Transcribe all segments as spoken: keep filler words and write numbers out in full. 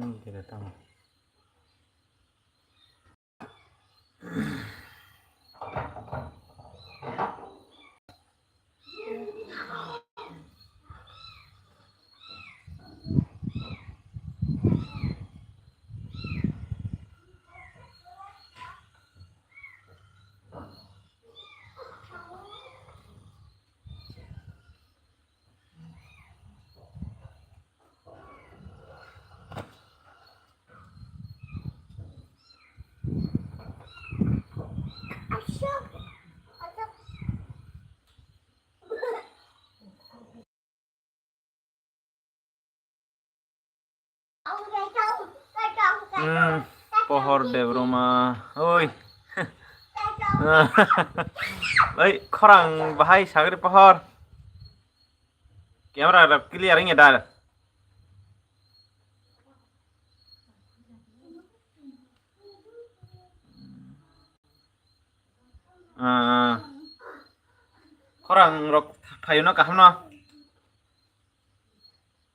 Nang kira tamo. Hmm, pohor Debroma. Oi. Oi, khorang bahai sagri pohor. Camera rok clear wngya da? Ah, ah. Khorang rok phaino kaham no?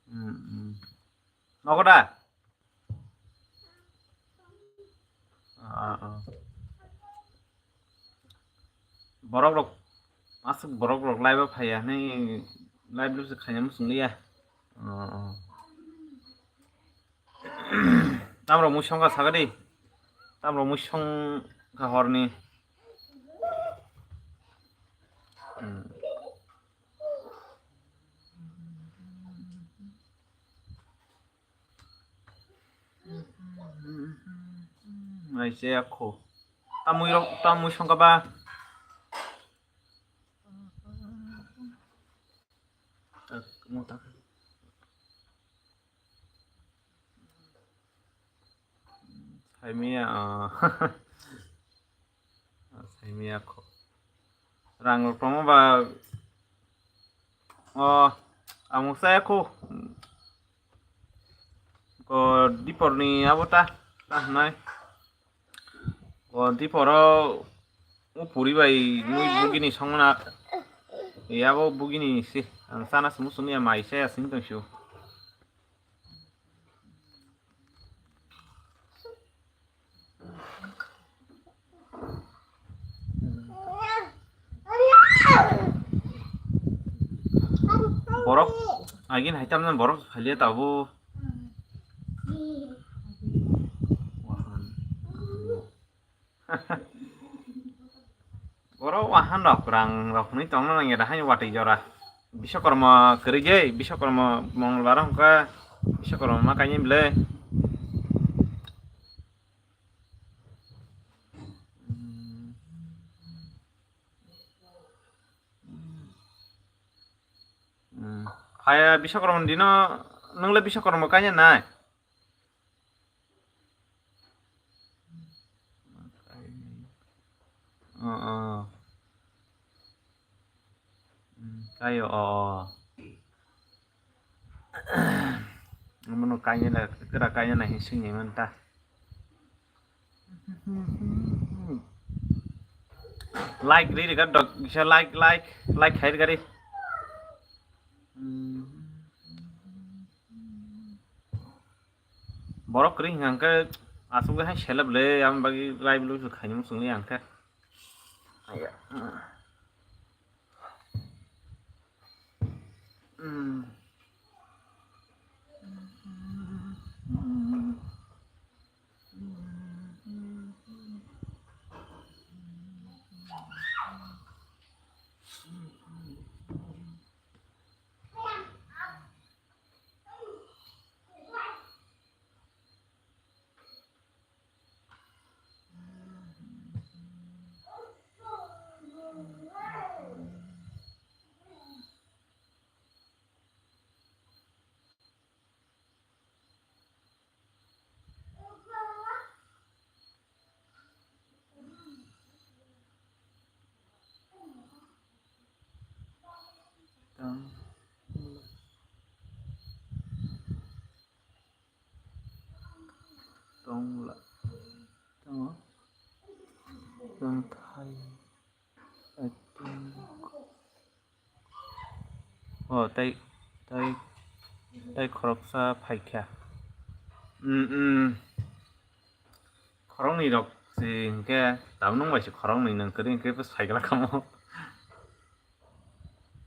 Hmm, hmm. Nogo da? Ah, ah. Borok rok, aswk borok rok live o phaiya hinwi live lo se khaina muchung liya. Ah, ah. Tamrok mui songkha sakadi. Tamrok mui songkha horni. Hmm. Naise akho. Tamui rok, tamui songkha ba. Tak, mo tak. Saimia, ah. Saimia kho. Rang rok tongma ba, o, amung saya kho. Ko dipor ni abo ta, ta hnai. Ko dipor o upuri bai mui bugini songna. Yabo bugini si, ang sana sumu sumu ya mai saya sing tong shu. Borok, agin haitam nan borok phalia tabuk. Borok wahan rok kwrang rok hwnwi tongna nangya da haino watwi jora. Biswakorma kwrwi je, Biswakorma Mongolbar hwnkha Biswakorma ma kainwi bwle. Hmm. Haya Biswakorma dino, nwng le Biswakorma kaina nai? Oh, oh. Hmm, kayo, oh, oh. Mono kaina na, kera kaina na hin sing ni manta. Like ri ri ga dok, bisa like, like, like khai ri ga ri. Hmm. Borok kwrwi hwnkha hwnkhe aswk hai seleb le, aboni bagwi live lo khainwi swngwi ang khe. Aya. Hmm. Tong la, tong, tong thai, acting. Oh, tai, tai, tai khoroksa phaikha. Mm, mm. Khoroknwi rok se hinkhe tabuk nwng bai se khoroknwi nwng kwrwi hinkhe bo cycle kamo.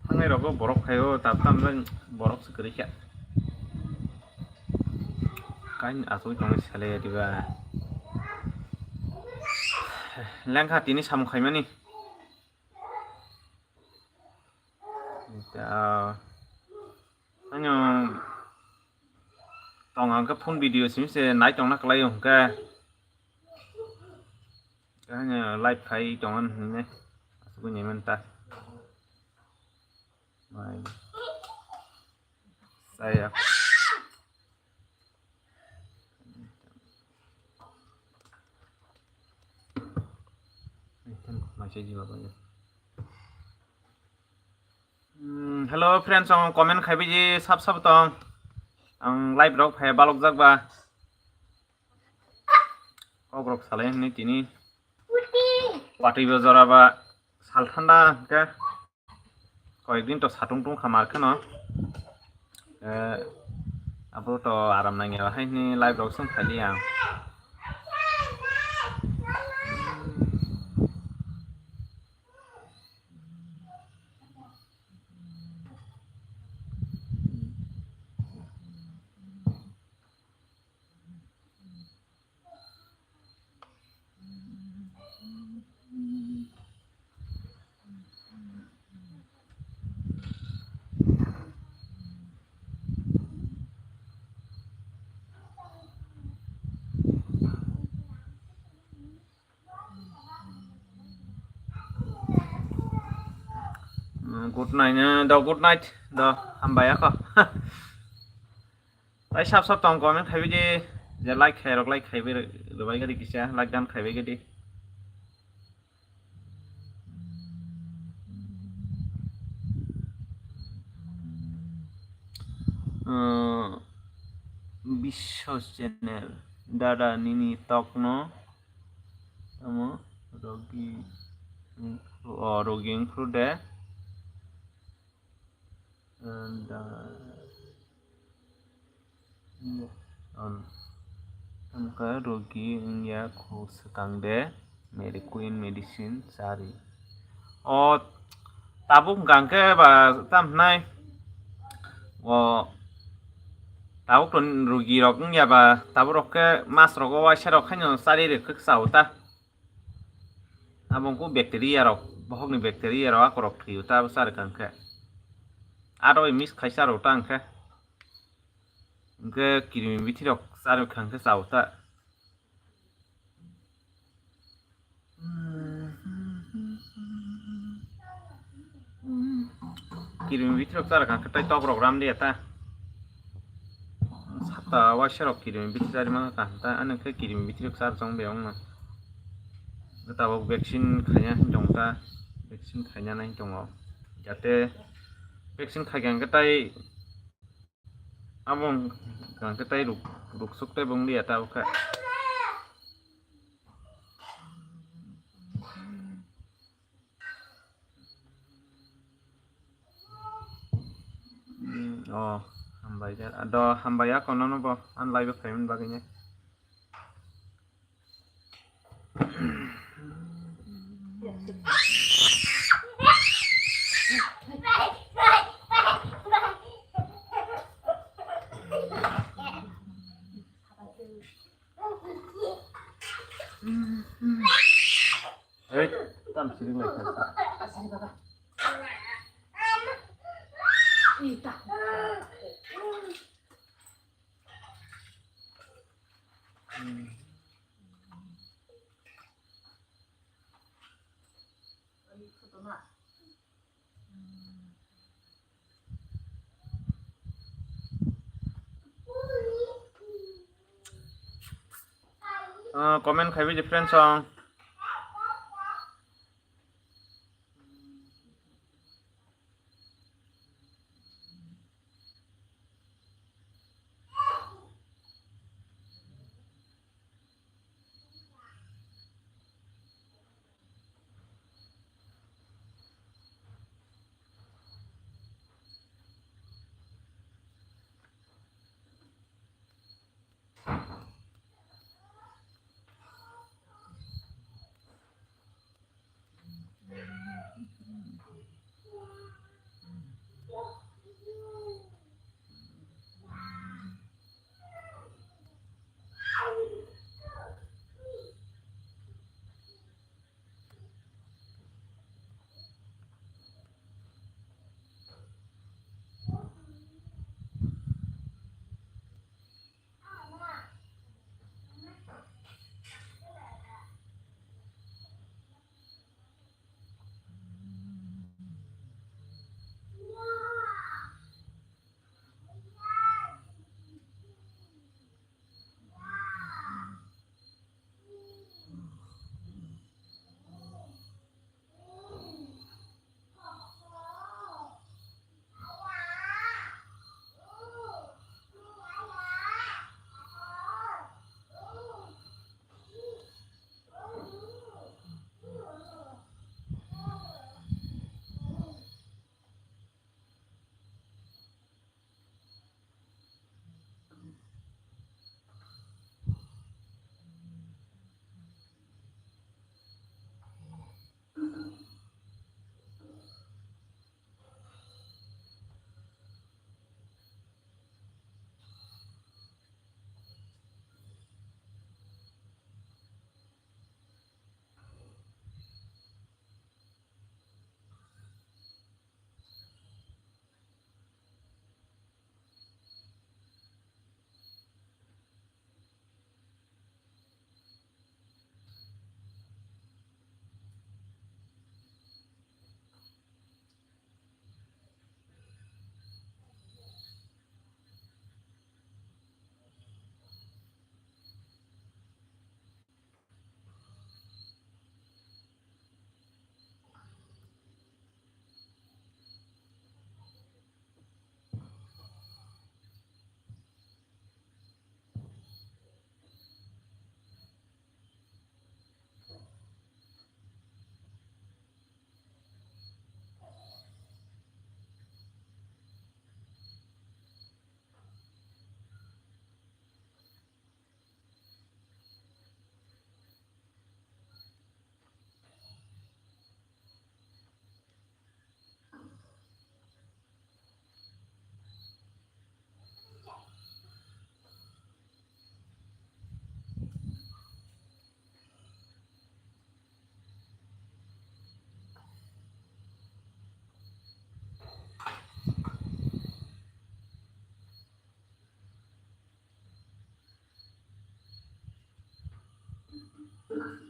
Thangnai rogo borok phaio tab tam borok se kwrwi kha. Kain asugwi tongwi selai ya diba. Lengkha tini samung khaimani. Ta, ano tong ang khe phone video simi se nai tongna kwlai o hwnkhe. Ano live khai tong an hwnwi asugwi nai man ta. Mai. Saya. Hmm, hello friends, ang comment khaibai di sab sab tong. Ang live rok phai balok jak ba. Kok rok salai hwnwi tini. Patwi bo jora ba sal thanda hwnkhe. Koyekdin to satung tungkha mar kheno. Eh, abo to aram nangya hai hwnwi live rok song khaili ang. Mm, good night, eh, do, good night, do, hambai ako. Tai sab sab tong comment khaibai di, je like khai rok like khaibai rwbai gadi kisa, like dan khaibai gadi. Uh, Biswas channel, dada nini tokno tamo rogi, o rogi wngphru de. And, uh, on. Tamkha rogi wngya kho swkang de, Mary Queen medicine chari. O tabuk hwnkha hwnkhe ba tam hwnai. O tabuk to rogi rok wngya ba tabuk rok khe mas rogo waisa rok khaino chari rwkhe chao ta. Abo wngkha bacteria rok, bohokni bacteria rok akorok thwio ta abo charwkha hwnkhe. Aro miss khai charw ta hwnkhe. Hwnkhe kirimi bithi rok charwkha hwnkhe chao ta. Kirimi bithi rok charwkha hwnkhe tei tok rok ram liya ta. Sata waisa rok kirimi bithi chari mangkha ta, ano khe kirimi bithi rok char chong beyong no. Tabuk vaccine khaina hin tong ta, vaccine khaina nai tongo. Jate vaccine khaikha hwnkhe tei abo hwnkha hwnkhe tei ruk, ruksuk tei bung liya ta bokhe. Hmm, oh, hambai ya. Ado hambai ya kono no bo, an live khaimani bagwi ne. Hei, tam siring lai kha. Ah, comment khaibai di friends song. Comment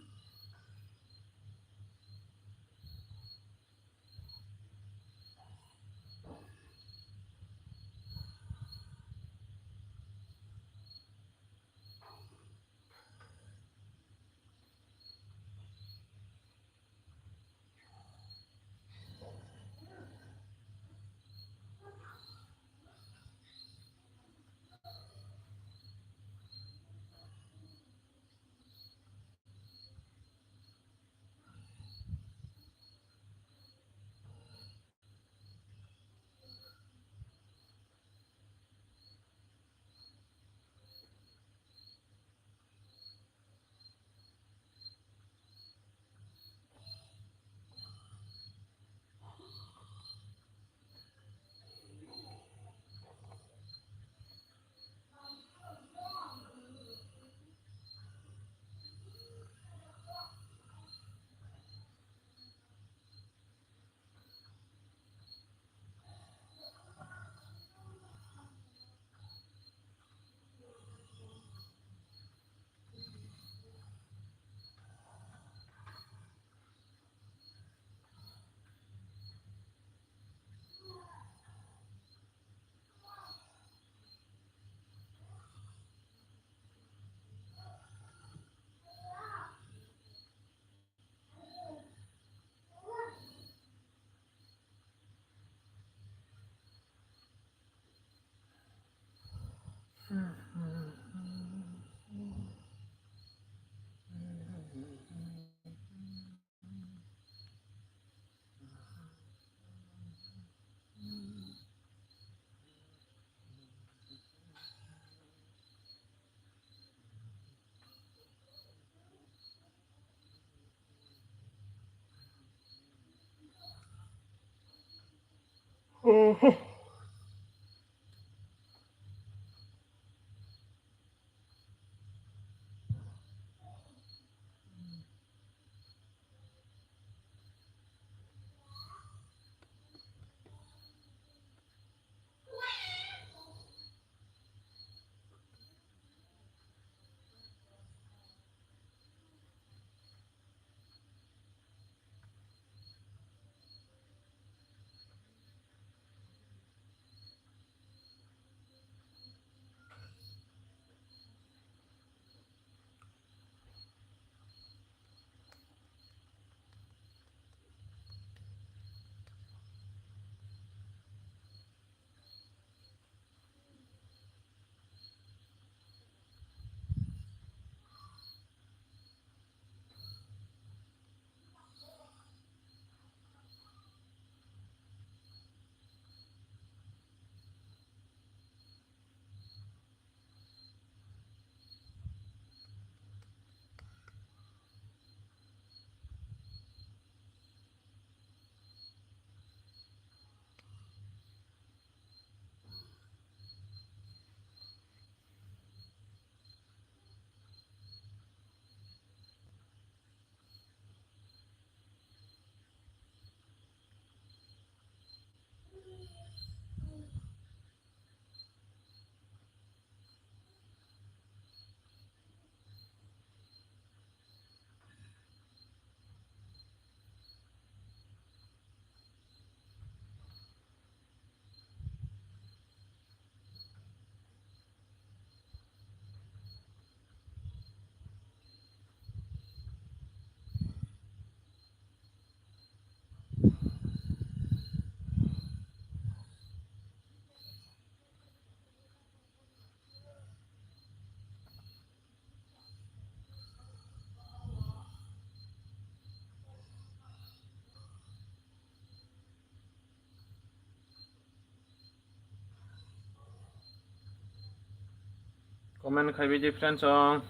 khai bidi friends song.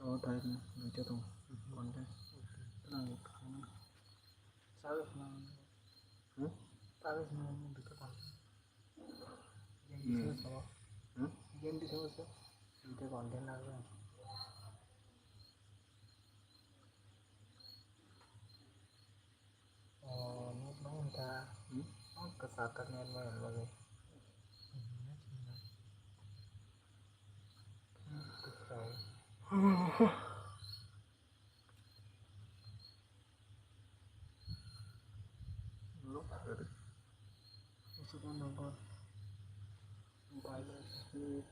Oh, tadi duitya tong. Konten. Tenang, tenang. Sabes na. Hmm? Sabes na, duitya tong. Game di sini sama. Hmm? Game di sini sama. Duitya konten lagi. Oh, net maya ta. Hmm? Oh, kesaka net maya lagi. Mobile.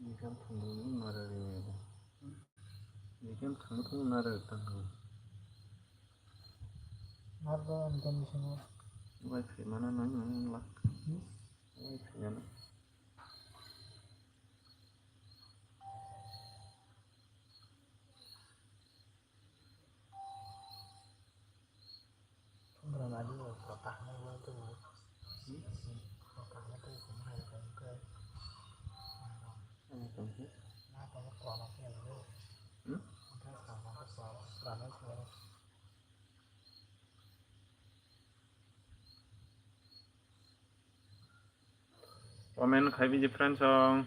Nikam thangwi nara rwi. Nikam thangwi thangwi nara rwi tangkha. Narba nikam bisingo. Wai phaimana nang nang lak. Hmm? Wai phaimana. Comment khai biji friends song.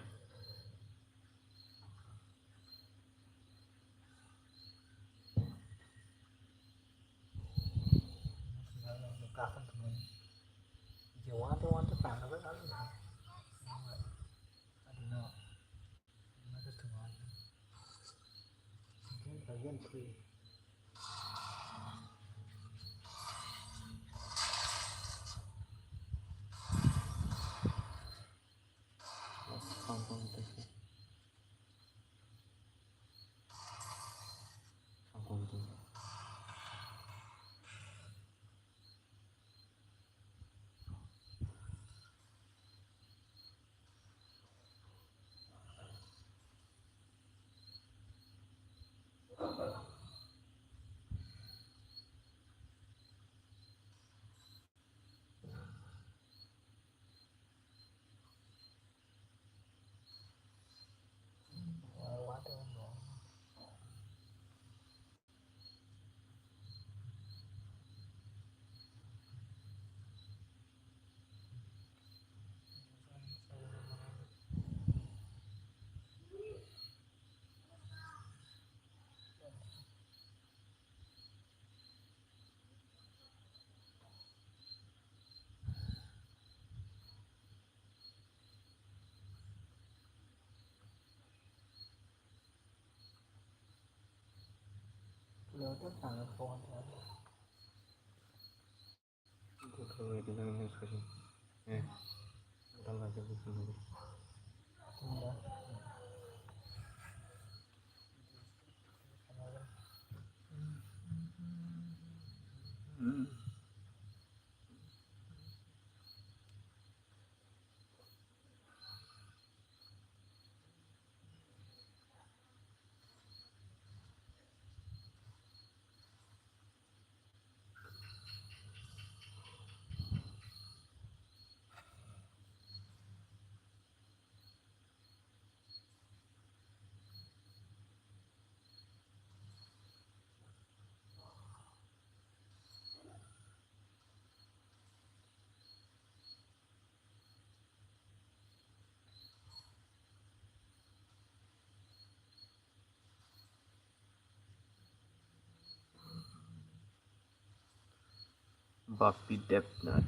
Bapi Debnath.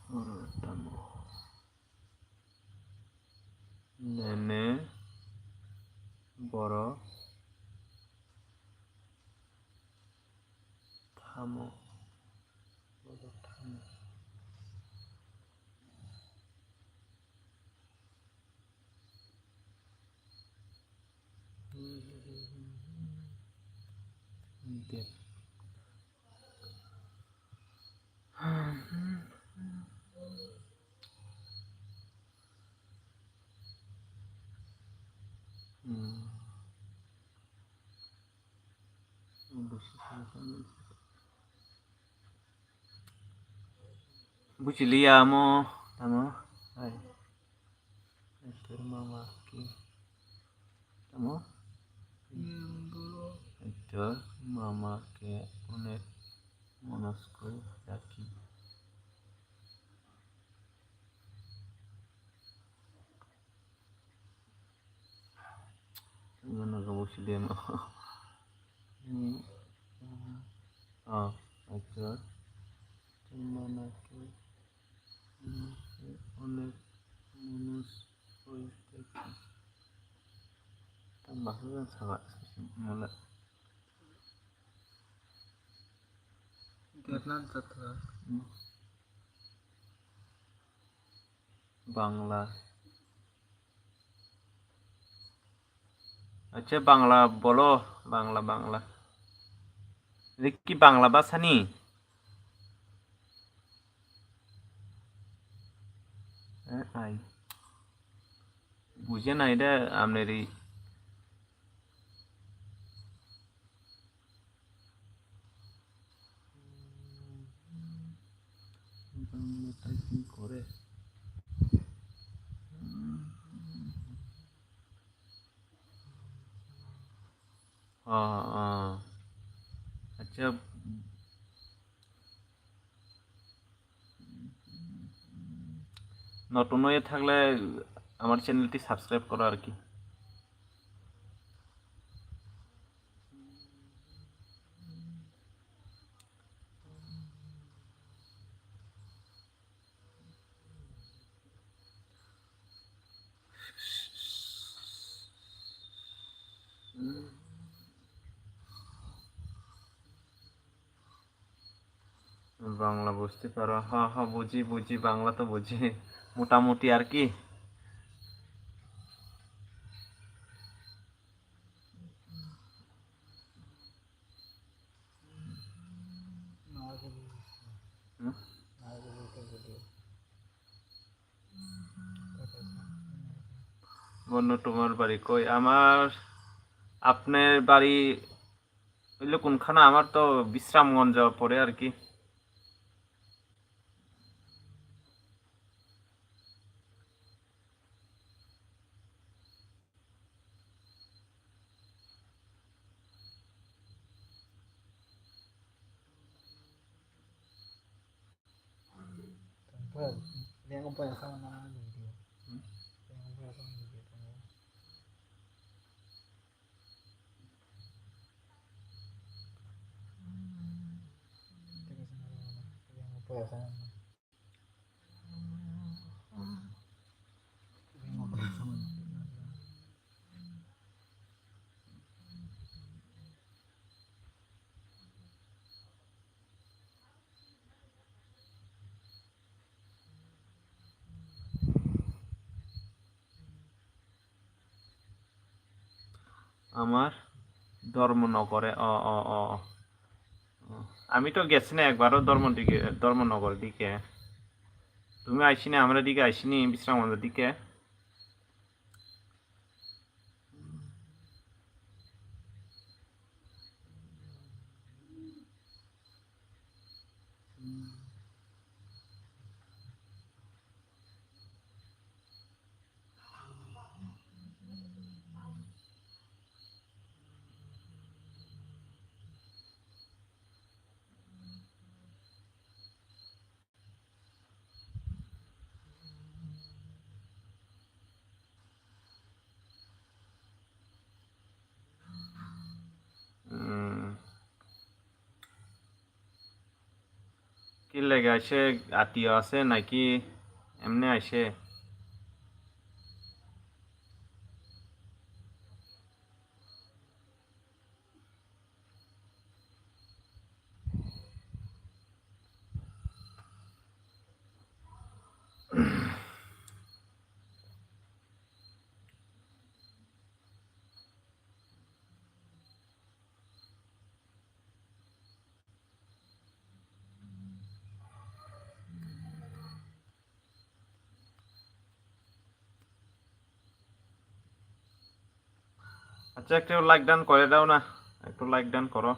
Oro tamo. Nene boro tamo. Boro tamo. Buchiliya amo tamo. Hai. Etor mama ke tamo. Etor mama ke onek monoskoi daki. Mana kamu sih dia mau? Ah, acha. Mana ke? Onek monoskoi daki. Tambah lu yang salah. Mana? Vietnam tatra. Bangla. Acha, Bangla bolo, Bangla, Bangla. Riki Bangla basani? Eh, ai. Buje nai de, amneri. Bangla typing kore. Ah, ah. Acha. নতুন হয়ে থাকলে আমার চ্যানেলটি সাবস্ক্রাইব করো আর কি। বাংলা বুঝতে পারো? হ্যাঁ, হ্যাঁ, বুঝি, বুঝি, বাংলা তো বুঝি, মোটামুটি আর কি। হুম? বন্ধু, তোমার বাড়ি কই? আমার, আপনার বাড়ি হইলো কোনখানে? আমার তো বিশ্রামগঞ্জ পড়ে আর কি। আমার ধর্মনগরে, অ, অ, অ, অ। আমি তো গেছি না একবারও ধর্ম দিকে, ধর্মনগর দিকে। তুমি আইসি না, আমরা দিকে আইসি নি, বিশ্রামগঞ্জের দিকে। উম। কি লেগে আইছে? আত্মীয় আছে নাকি এমনি আইছে? আচ্ছা, একটু লাইক ডান করে দাও না, একটু লাইক ডান করো।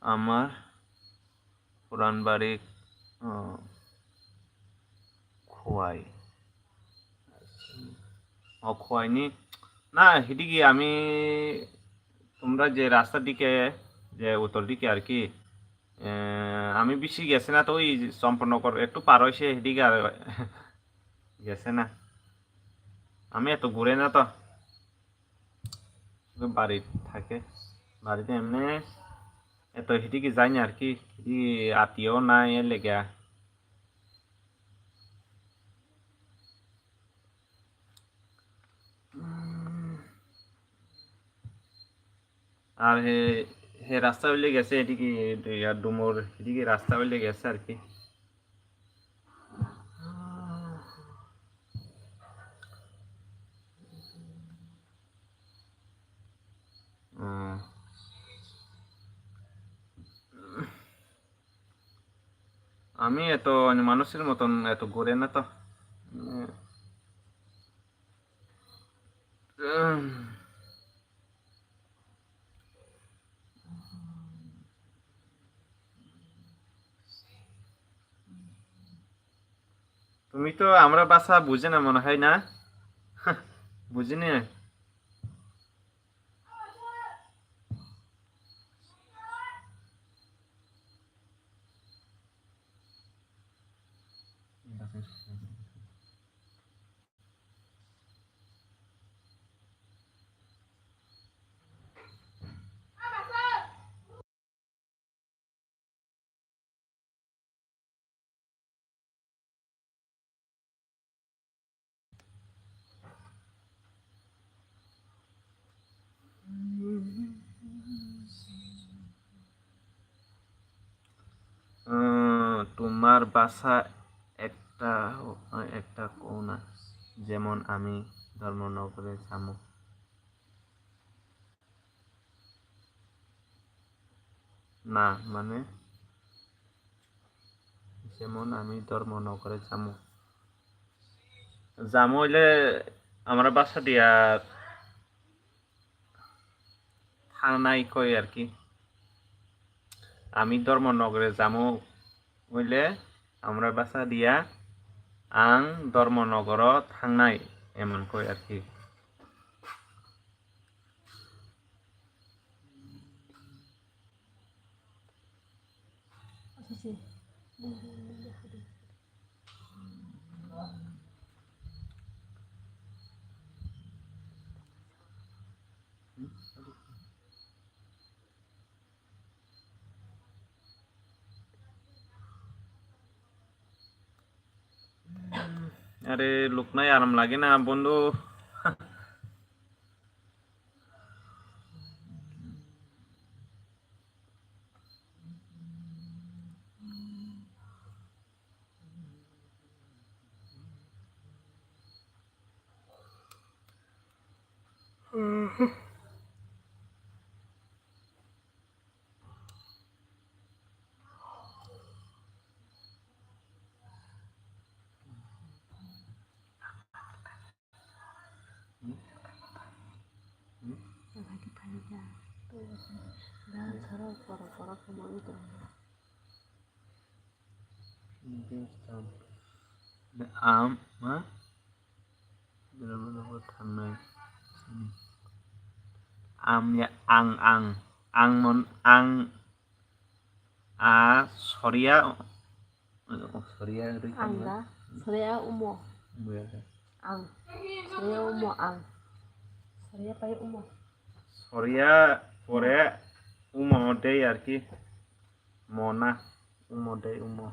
আমার পুরান বাড়ি, আহ, খোয়াই। ও, খোয়াইনি। না, হিদিকে আমি, তোমরা যে রাস্তার দিকে, যে উত্তর দিকে আর কি, আহ, আমি বেশি গেছি না তো, ওই চম্পনগর একটু পার হয়েছে, হিদিকে আর গেছে না। আমি এত ঘুরে না তো। বাড়িত থাকে, বাড়িতে এমনি এত হিদিকে যাই না আর কি, হিদিকে আত্মীয় নাই এর লেগে। আর হে, হে রাস্তা হইলে গেছে এদিকে, ইয়া ডুমুর এদিকে রাস্তা হইলে গেছে আর কি। হুম। আমি এত, মানে, মানুষের মতন এত ঘুরে না তো। মানে, উম। তুমি তো আমরা ভাষা বুঝে না মনে হয় না? বুঝিনি। উম, তোমার ভাষা একটা, একটা কও না, যেমন আমি ধর্মনগরে যামু। না, মানে, যেমন আমি ধর্মনগরে যামু। যামু হইলে আমরা ভাষা দিয়া থানায় কই আর কি। আমি ধর্মনগরে যামু হইলে আমরা ভাষা দিয়া ang ধর্মনগরো থানায় এমন কই আর কি। আরে, লুকনাই আরাম লাগে না, বন্ধু। Am, ha? Berama nogo thangnai. Am ya, ang, ang. Ang mon, ang, a, soria, soria, ang da, soria umo. Umo ya da. Ang. Soria umo, ang. Soria pai umo. Soria pore umo de ar ki. Mona, umo de umo.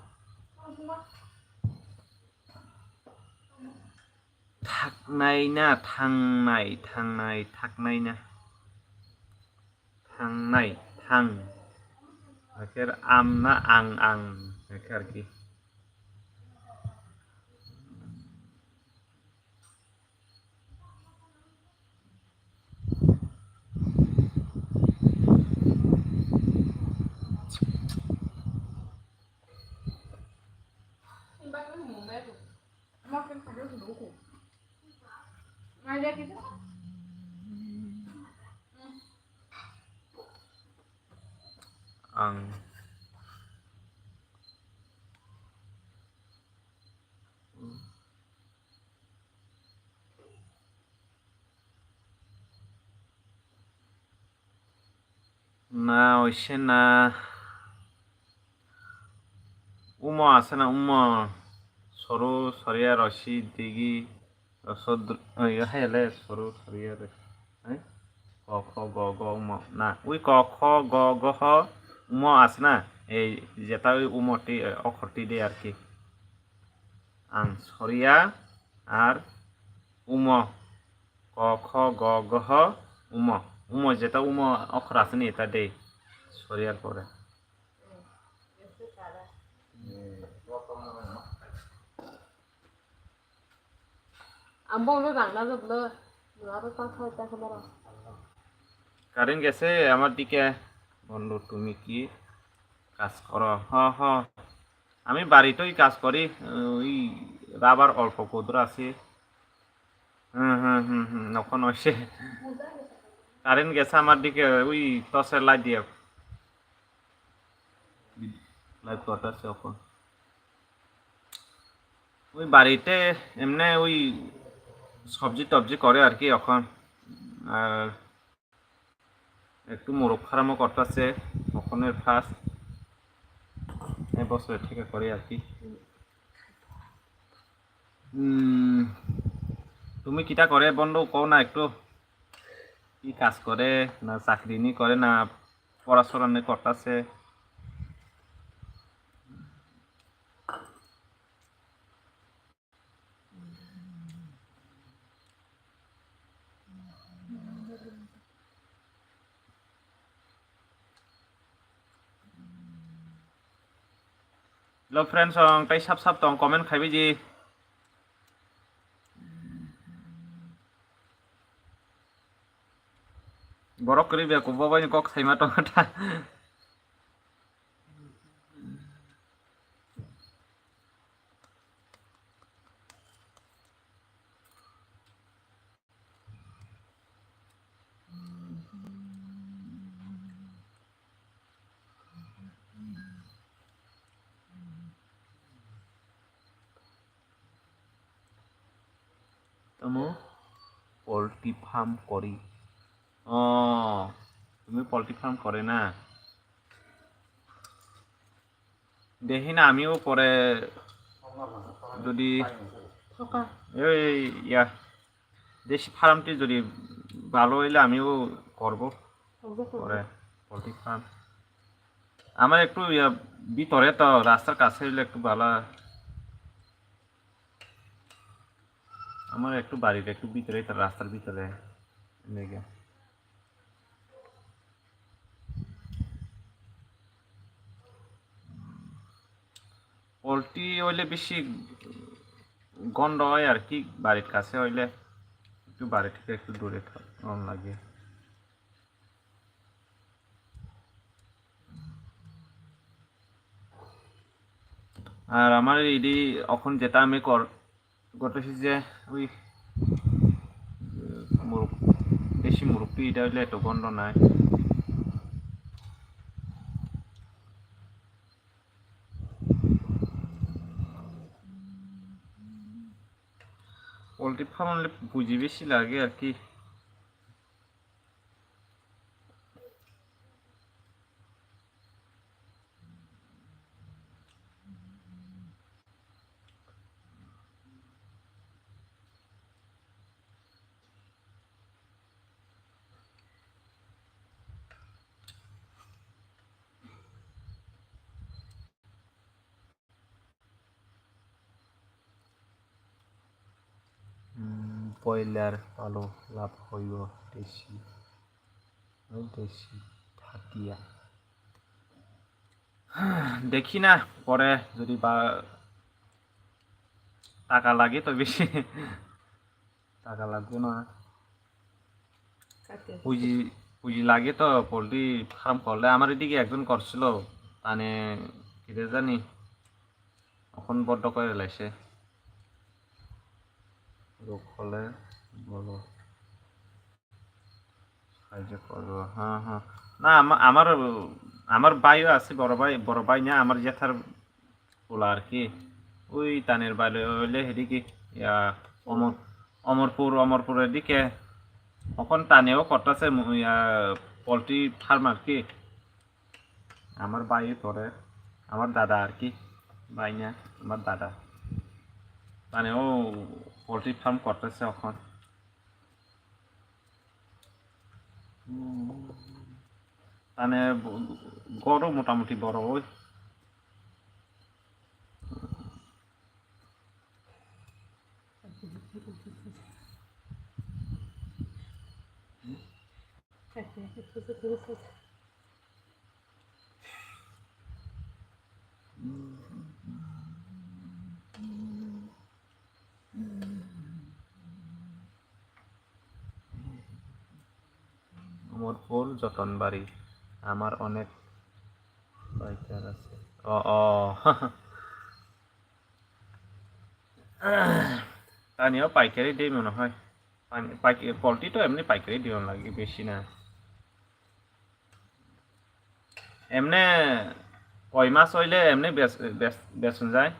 Thaknai na, thangnai, thangnai, thaknai na. Thangnai, thang. Akhir am na, ang, ang. Akhir ki. Ang. Na, oise na. Umo ase na, umo. Soru, soria, rosi, digi, roso, dr-, oi, hai le, soru, soria, rosi. Hai? Ko, kho, go, go, umo. Na, ui ko, kho, go, go, ho, umo ase na. Ei, jeta ui umo ti, eh, okhor ti de ar ki. Ang soria ar umo. Ko, kho, go, go, ho, umo. Umo jeta umo okhor asini eta dei. Soriar pore. Ang bongno rang na joklo. Nungaro ta thoi ta khomoro. Current গেছে আমার দিকে। বন্ধু, তুমি কি কাজ করো? হ, হ। আমি বাড়িতেই কাজ করি, ওই রাবার অল্প কদুর আছে। হুম, হুম, হুম, হুম, এখন হচ্ছে। কারেন্ট গেছে আমার দিকে, ওই টর্চের লাইট দিয়ে। লাইট কত আছে এখন? ওই বাড়িতে এমনি ওই সবজি টবজি করে আর কি এখন। আর একটু মোরগ ফার্মও করতেছে, ওখানে ফার্স্ট এই বছর থেকে করে আর কি। উম, তুমি কিতা করে বন্ধু, কও না একটু, কি কাজ করে, না চাকরি নি করে, না পড়াশোনা নি করতেছে? Hello friends, ang tai sap sap tong comment khai biji. Borok kwrwi bai kubwa bai kok saima tong kha. Tamo poultry farm kori. Oh, tumi poultry farm kore na? দেখি না, আমিও পরে যদি এই ইয়া দেশি ফার্মটি যদি ভালো হইলে আমিও করব পরে পোলট্রি ফার্ম। আমার একটু ইয়া ভিতরে তো, রাস্তার কাছে হইলে একটু ভালো। আমার একটু বাড়ির একটু ভিতরে তো, রাস্তার ভিতরে লেগে। পোলট্রি হইলে বেশি গন্ধ হয় আর কি, বাড়ির কাছে হইলে একটু বাড়ি থেকে একটু দূরে থাক-, অন লাগে। আর আমার এডি অখন যেটা আমি কর-, করতেছি যে ওই মুরগ-, দেশি মুরগি, এটা হইলে এত গন্ধ নাই। পোলট্রি ফার্ম হলে পুঁজি বেশি লাগে আর কি। উম, ব্রয়লার পালক লাভ হইব দেশি, দেশি থাকিয়া। দেখি না, পরে যদি বা টাকা লাগে তো বেশি। টাকা লাগবে না। কাকে? পুঁজি, পুঁজি লাগে তো, পোল্ট্রি ফার্ম করলে। আমার এদিকে একজন করছিল, তানে কিরে জানি, এখন বড্ড করে লাইছে। রোগ হলে বলো, সাহায্য করবো। হ্যাঁ, হ্যাঁ। না, আমা-, আমার, আমার ভাইও আছে, বড় ভাই, বড় ভাই না, আমার জেঠার পোলা আর কি। ওই তানের বাড়ি হইলে এদিকে, ইয়া, অমর-, অমরপুর, অমরপুরের দিকে। এখন তানেও করতেছে, ইয়া, পোল্ট্রি ফার্ম আর কি। আমার ভাই পরে, আমার দাদা আর কি, ভাই না, আমার দাদা। তানেও পোল্ট্রি ফার্ম করতেছে এখন। মানে, ব-, গরু মোটামুটি বড় ওই। অমরপুর, যতনবাড়ি। আমার অনেক পাইকার আছে। ও, ও। তানিও পাইকারি দেই মনে হয়। পানি-, পাইক-, পোল্ট্রি তো এমনি পাইকারি দেওয়া লাগে, বেশি না। এমনি কয় মাস হইলে এমনি বেচ-, বেচ-, বেচন যায়?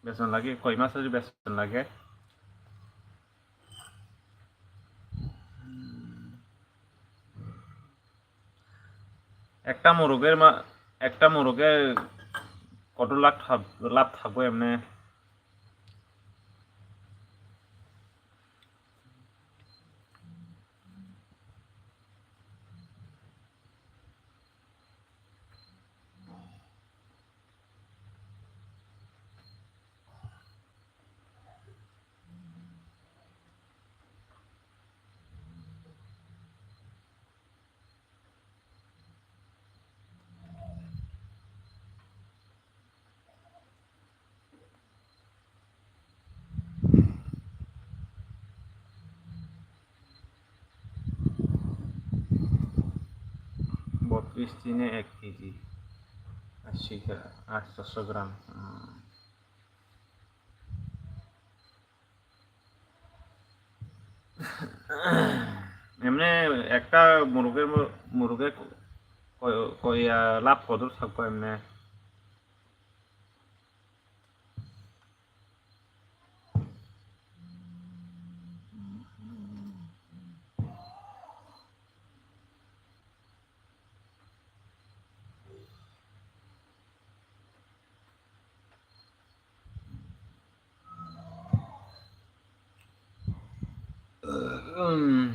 বেচন লাগে? কয় মাস হইলে বেচন লাগে? একটা মোরগের মা-, একটা মোরগে কত লাখ থাক-, লাভ থাকবো এমনি? বত্রিশ দিনে এক কেজি, আশি গ্রা-, আটশোশো গ্রাম। হুম। এমনি একটা মুরগের ম-, মুরগে ক-, ক-, কইয়া লাভ কত থাকবো এমনি? উম।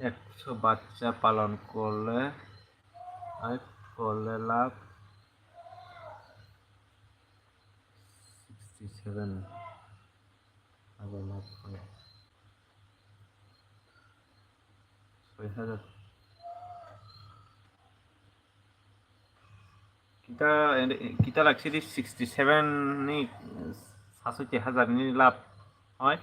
একশো বাচ্চা পালন করলে, আয় করলে লাভ সিক্সটি সেভেন হাজার লাভ হয়। ছয় হাজার। Kita, kita laksidi sixty seven ni, sasoiti hajar ni lab, oi.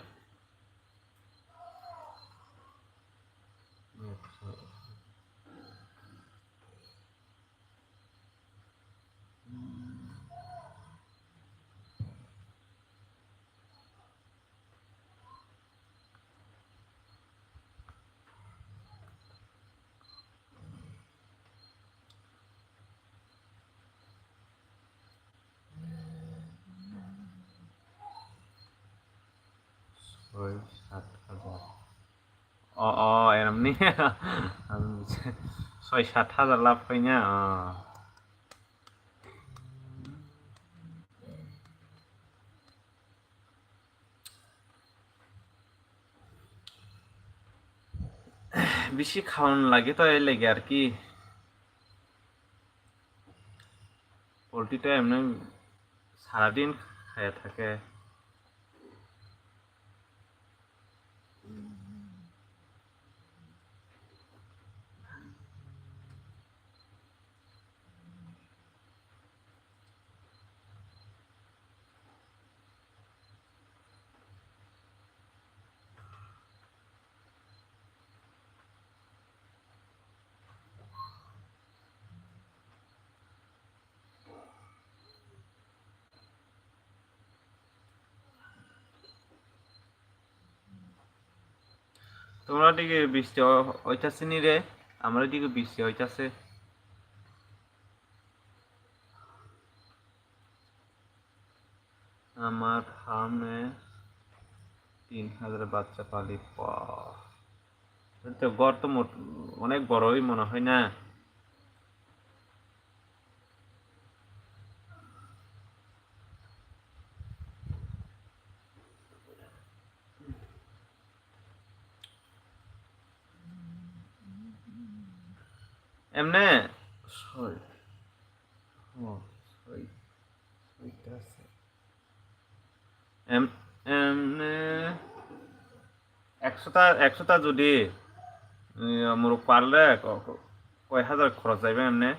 Soi sat hajar. O, o, eram ni. Soi sat hajar lab khaina, o. Bisi khaon lage to, ei lage ar ki. Poultry to emni saradin khaya thake. Tomra digi bisti oitase ni re, amra digi bisti oitase. আমার ফার্মে তিন হাজার বাচ্চা পালি। বাহ। তো ঘর তো মোট-, অনেক বড়ই মনে হয় না? এমনে ছয়। ও, ছয়। ছয়টা আছে। এম-, এমনে একশোটা, একশোটা যদি, ইয়া, মুরগ পারলে ক-, ক-, কয় হাজার খরচ যাইবে এমনে?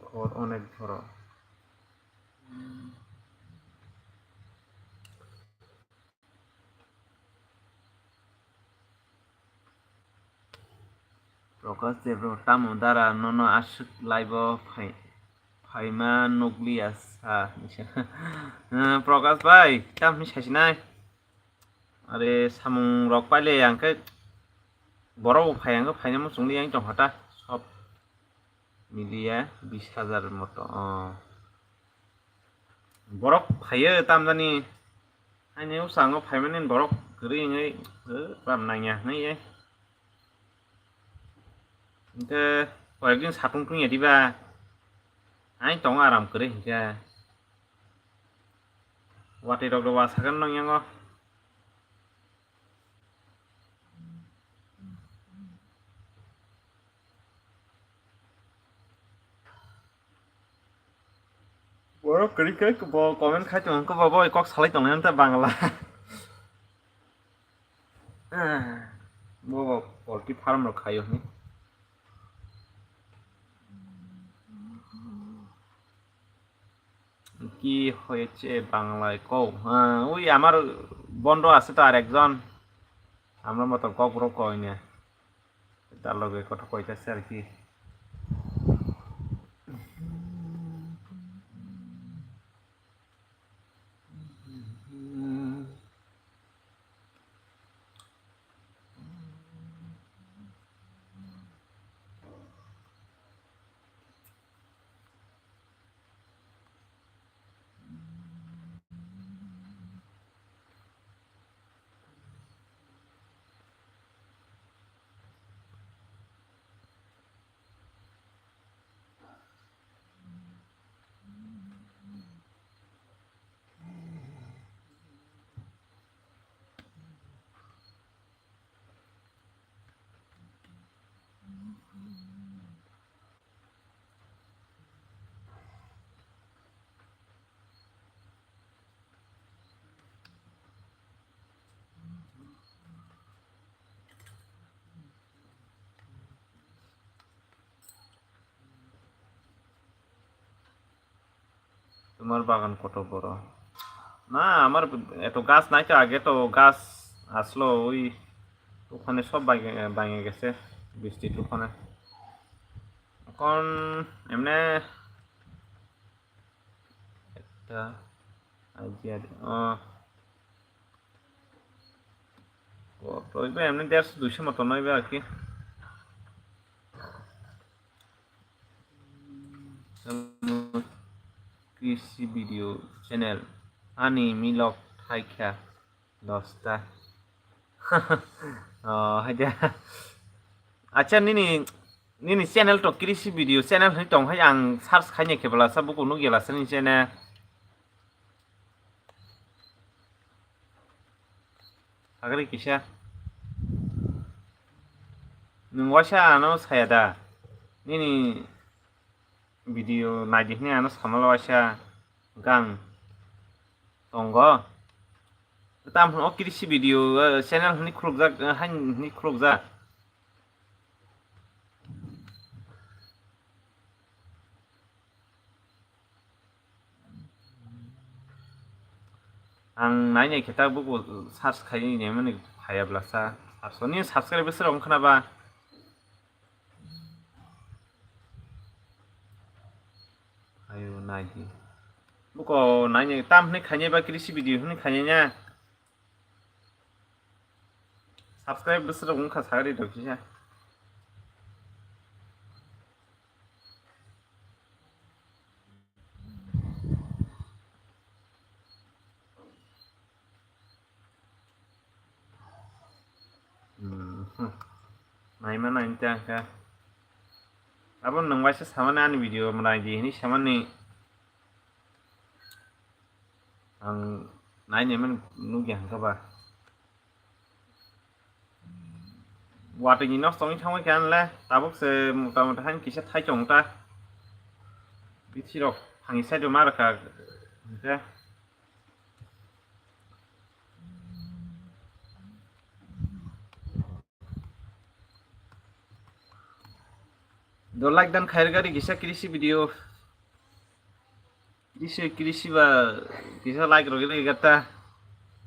ঘর অনেক বড়। Prakash Debro, tamo dara nono aswk live o phai-, phaima nukliya sa hinwi sa. Eh, Prakash bai, tamo hinwi saisinai? Are samung rok paile ang khe borok bo phai, ang khe phaina muchungli yang tongkha ta. Sob miliya bis hajar moto, oh. Borok phaiyo tamjani. Haini bwskango phaimani borok kwrwi wngwi, eh, ram nangya hinwi, eh. Hwnkhe koyekdin satung tungya diba? Hain tongo aram kwrwi hwnkhe. Watwi rok do wasakhe nongyango. Borok kwrwi khe bo comment khai tongo, hwnkhe bo, bo kok salai tongo, hwnkhe Bangla. Bo, bo poultry farm rok khaio hwnwi. কি হয়েছে বাংলায় কও? হ্যাঁ, ওই আমার বন্ধু আছে তো আর একজন, আমরা মতো ককবরক কই না, তার লগে কথা কইতাছে আর কি। তোমার বাগান কত বড়? না, আমার এত গাছ নাই তো, আগে তো গাছ আসলো, ওই তুফানে সব ভাঙে, ভাঙে গেছে, বৃষ্টি তুফানে। এখন এমনি একটা idea দি-, আহ, কত হইবে? এমনি দেড়শো দুইশো মতন হইবে আর কি। কৃষি video channel ani milok thaikha dosta. Oh, haja. Acha, nini, nini channel to kৃষি video channel hai tong hai, ang search khaini khe bwlasa buku nukya lasa ni channel. Sagri kisa. Nwng waisa ano saya da. Nini video naidi hwnwi ano samal waisa gang tongo. Tam hwn o kৃষি video, eh, channel hwnwi khulukjak, eh, hain hwnwi khulukjak. Ang nainai khe ta buku search khai naimani phaiya bwlasa. Search ni subscribe bwswk rok wngkha na ba? Ayo naidi. Buko nainai tam hwnwi khainai ba kৃষি video hwnwi khainai na. Subscribe bwswk rok wngkha sagri rok kisa. Hmm. Naima nai tei ang kha. Abo nwng waisa samani ani video mwrai di hwnwi samani. Ang nainai mani nukya hwnkha ba. Watwi ni nok tongwi thangwi khe anle tabuk se mota mota hain kisa thai chong ta. Bithi rok phangni side o ma rwkha hwnkhe. Do like dan khair gari kisa kৃষি video. Kisi, kisi ba kisa like rok gili gata.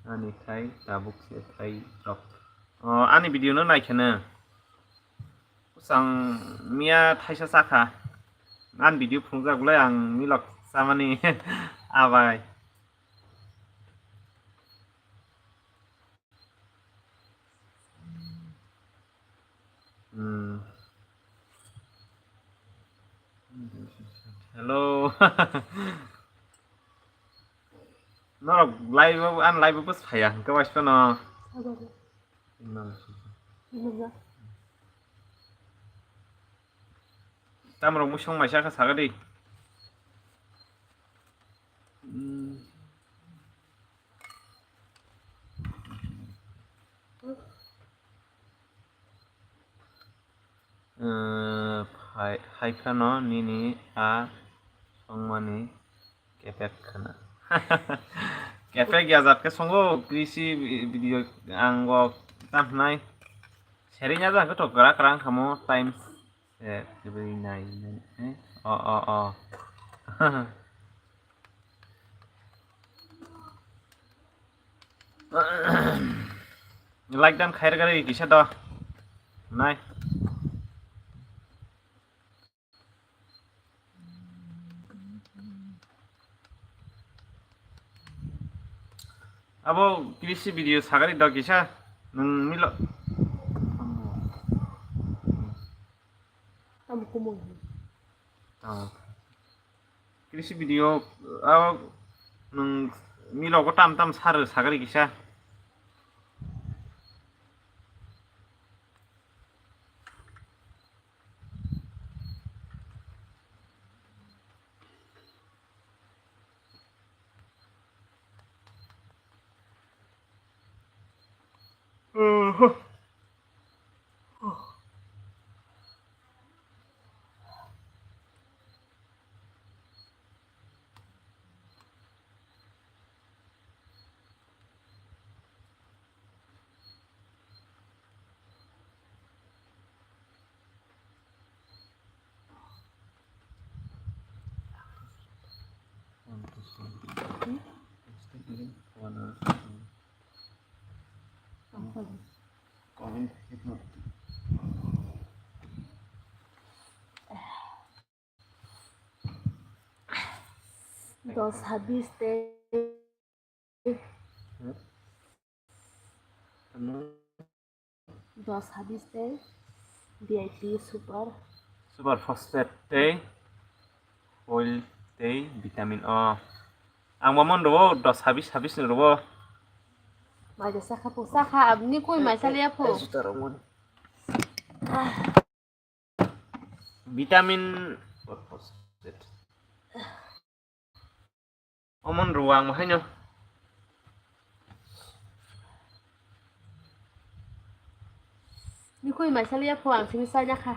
Ani khai tabuk se khai rok. O, ani video no nai kheno. Kusang miya thaisa sakha. Ani video phunukjak le ang milok samani abai. Hmm. Hello. Norok live o, an live o saya, hingke waisano. Tamrok musong maisa kha saga di. Hmm. Eh, hai, hai phano nini a songmani kepek khna. Kepek ya jat ke songo, kisi video ang go tam nai. Seri nya jang to gra krang khamo time. Eh, kibri nai, nai, eh? Oh, oh, oh. Like dan khair gari kisa do. Nai. Abo kisi video sagari do kisa. Nung milo. Tamo kumo. Ah. Kisi video, ah, nung milo ko tam tam sar sagari kisa. Dos habis tei. Dos habis tei V I P super. Super phosphate tei oil tei vitamin o. Ang bo mon rwo dos habis habis ni rwo. Mai de sakha po sakha abni koi mai saliya po. Juta rok mon. Vitamin. Omon rwang haino. Nikoi mai saliya pho ang sini sanya kha.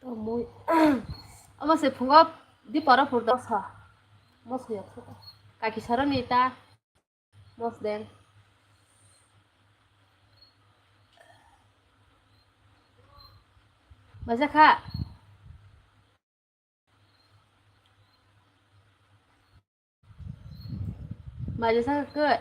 Tomoi. Omo se phungo di poro phur dosa. Mos hoyok se. Kaki saro ni ta. Mos deng. Maja kha. Maja sa khe.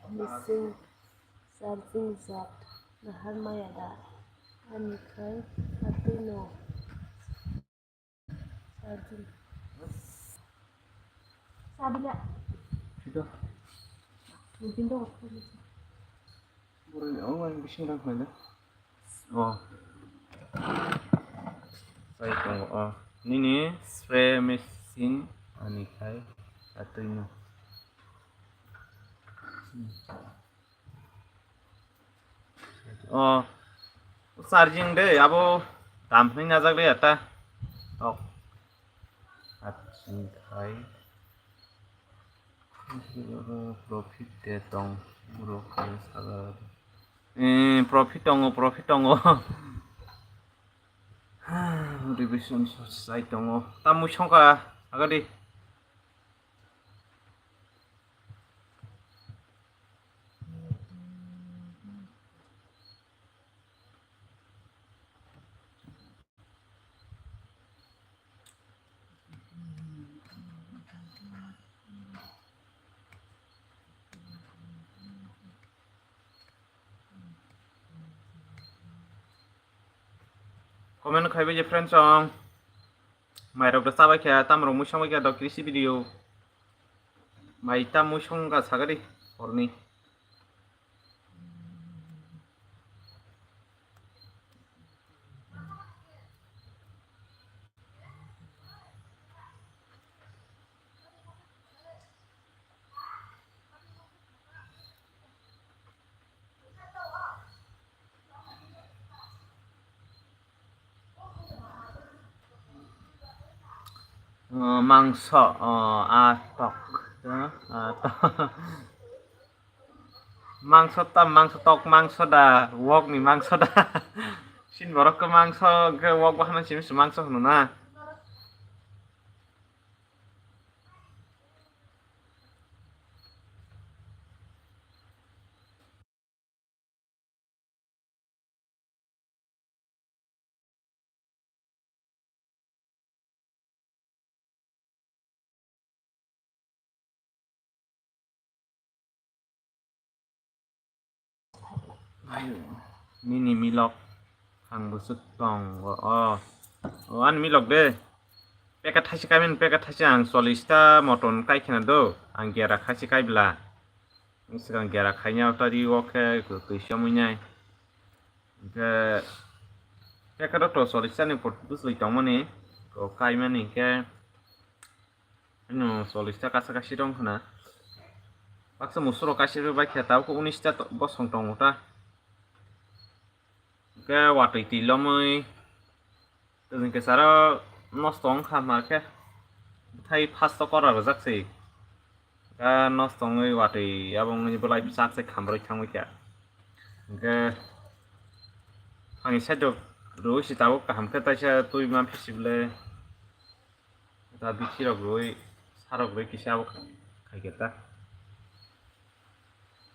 Missing charging jat nahar maya da? Ani khai atwi no. Charging. Sabila. Sida. Mungkin to. Boroni o ang bising rang khlaina. O. Sai tongo o. Nini spray machine ani khai atwi no. O. Charging de abo dam hwnwi najak le ata. Tok. Aching khai. Profit de tong. Bro khai saga. Eh, profit tongo, profit tongo. Revision sai tongo. Tamui songka agadi. Comment khaibai je friends song. Mairok da chabai kha, tamrok mui songbai kha dok krisi video. Mai tam mui songka sagadi horni. O, mangso, o, a tok, o, a tok. Mangso ta, mangso tok, mangso da, wok ni mangso da. Sin borok ke mangso, ke wok bahana simi se mangso hunu na. Nini milok ang bwswk tongo o. O ani milok de. Peka thaisi kaimen peka thaisi ang chollish ta moton kai khena do. Ang gera khaisi kai bla. Swkang gera khaina tadi o khe twi somwi nai. Hwnkhe peka to chollish ta ni put bwswk tongmani. O kaimani khe. Ano chollish ta kasa kasi tong khna. Baksa musuro kasi bai khe tabuk unis ta bosong tongo ta. Hwnkhe watwi twi lomwi Tini kesaro nosto wngkha hwnba khe, bwthai first o kora rwjak se. Ga nosto wngwi watwi abo wngwi belai bwsak se khamrwi thangwi kha. Hwnkhe ani side o rwui se tabuk kaham khe taisa twi ma phisi bwle. Da bithi rok rwui, sarok rwui kisa abo khai khe ta.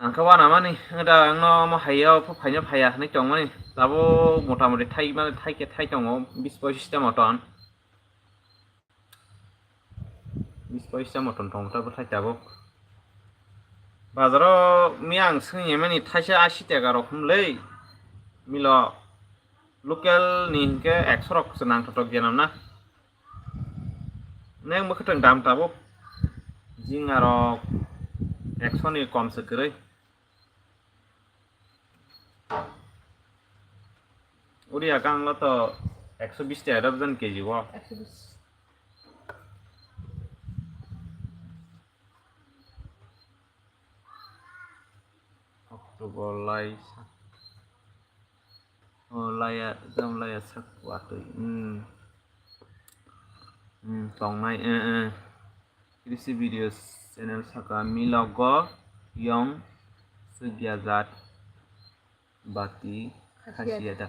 Ang khe uanamani, da ang no omo hai o phaino phaiya hinwi tongmani. Tabuk motamoti thai mani, thai khe thai tongo, bis poichis ta moton. Bis poichis ta moton tongo ta bwthai tabuk. Bazaro miya ang swngya mani thaisa ashi taka rok hwnlwi. Milo local ni hinkhe ekso rok se nangthotok genam na. Neng mwkhwtwng dam tabuk. Jing aro ekso ni kom se kwrwi. Uri akang lo to ekso bis taka rw jan K G o. Ekso bis. October lai sa. O laya, jam laya sak watwi. Hmm. Hmm, tongnai, eh, eh. Krishi Videos channel saka milogo yong sugya jat bati khasiya da.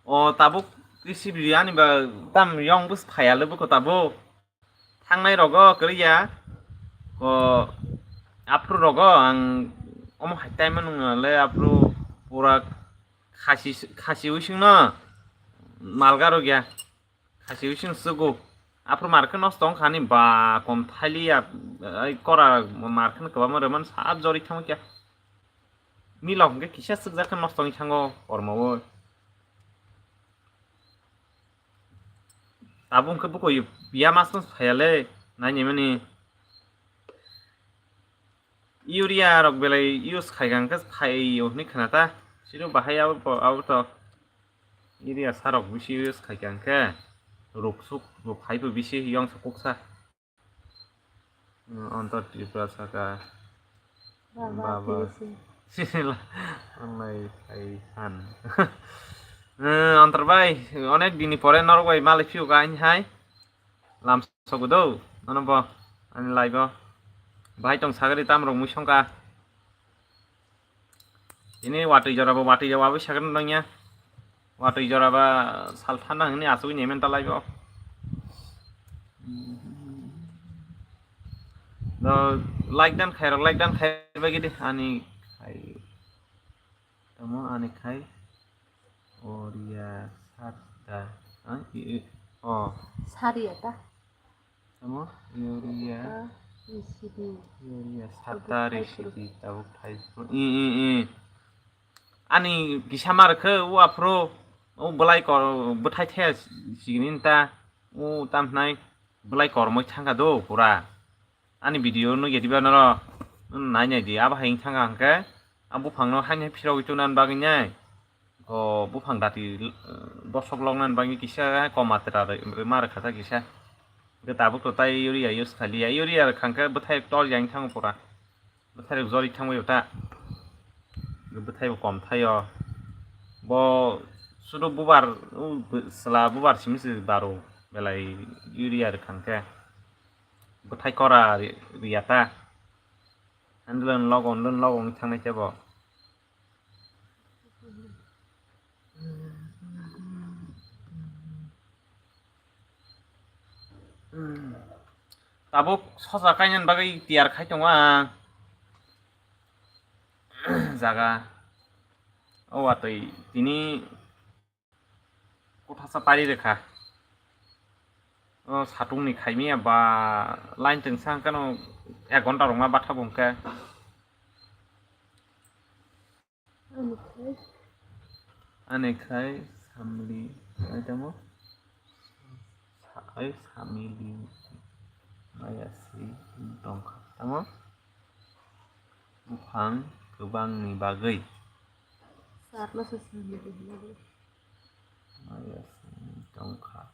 O tabuk Krishi Video ani ba tam yong bus phayale buko tabuk. Thangnai rogo kwrwi ya. Ko aphuru rogo ang omo hai time nung le aphuru pura khasi, khasi using no malga rog ya. Khasi using sugu. Aphuru markhe nosto wngkha ni ba kom thaili ya, ai kora markhe kwbangma rwmani sa jori thangwi kya. Milok hwnkhe kisa swkjak khe nosto wngwi thango kormo o. Tabuk hwnkhe buko ya mas mas phaiya le nainimani. Urea rok belai use khai kha hwnkhe phai o hwnwi khna ta. Siro bahai abo, abo to urea sa rok bisi use khai kha hwnkhe ruk suk bo phai bo bisi yong sa kuk sa. Hmm, Antar Tripura saka. Baba, baba. T S A. Sila, angnai khai han. Hmm, Antar bai, onek dini pore norok bai malai phiyok ani hai. Lam sogo do, ano bo, ani live o. Bahai tong sagari tam rok mui songka. Ini watwi jora bo, watwi jora bo sakno nangya. Watwi jora ba sal thana hwnwi asugwi nemen ta live o. Do like dan khairok, like dan khai bagidi ani khai. Tamo ani khai. Oria sata. Ah, i, i, oh. Sari ya ta? Tamo? Urea. Sata, risidi. Urea, sata, risidi, tabuk thai. I, i, i. Ani kisa mar khe, o aphuru, o belai kor, bwthai thaya sigini ta, o tam hnai, belai kormoi thangkha do, pura. Ani video no yediba noro, nai nai di, abo hai thangkha hwnkhe, a buphang no haini phirogwi tuna bagwi nai. O buphang dati, eh, bosok lokna bagwi kisa koma tera rw-, rwma rwkha ta kisa. Hwnkhe tabuk to tai urea use khaliya. Urea rwkha hwnkhe bwthai tor yang thango pura. Bwthai rok jori thangbai ta. Bwthai bo kom thaio. Bo sudo bubar, u, bw-, chwla bubar simi se baro belai urea rwkha hwnkhe. Bwthai kora ri-, riya ta. Handle logo, handle logo wng thangnai se bo. Tabuk sosa kainani bagwi tiyar khai tongo ang. Jaga o watwi tini kothasa pari rwkha. O satung ni khaimya ba line tengsa hwnkhe no ek ghonta rok ma batha bo hwnkhe. Ani khai? Ani khai samli, ai tamo? Sa-, ai samili maya si tongkha. Tamo? Buphang kwbangni bagwi. Sarno se samili hinwi. Maya si tongkha.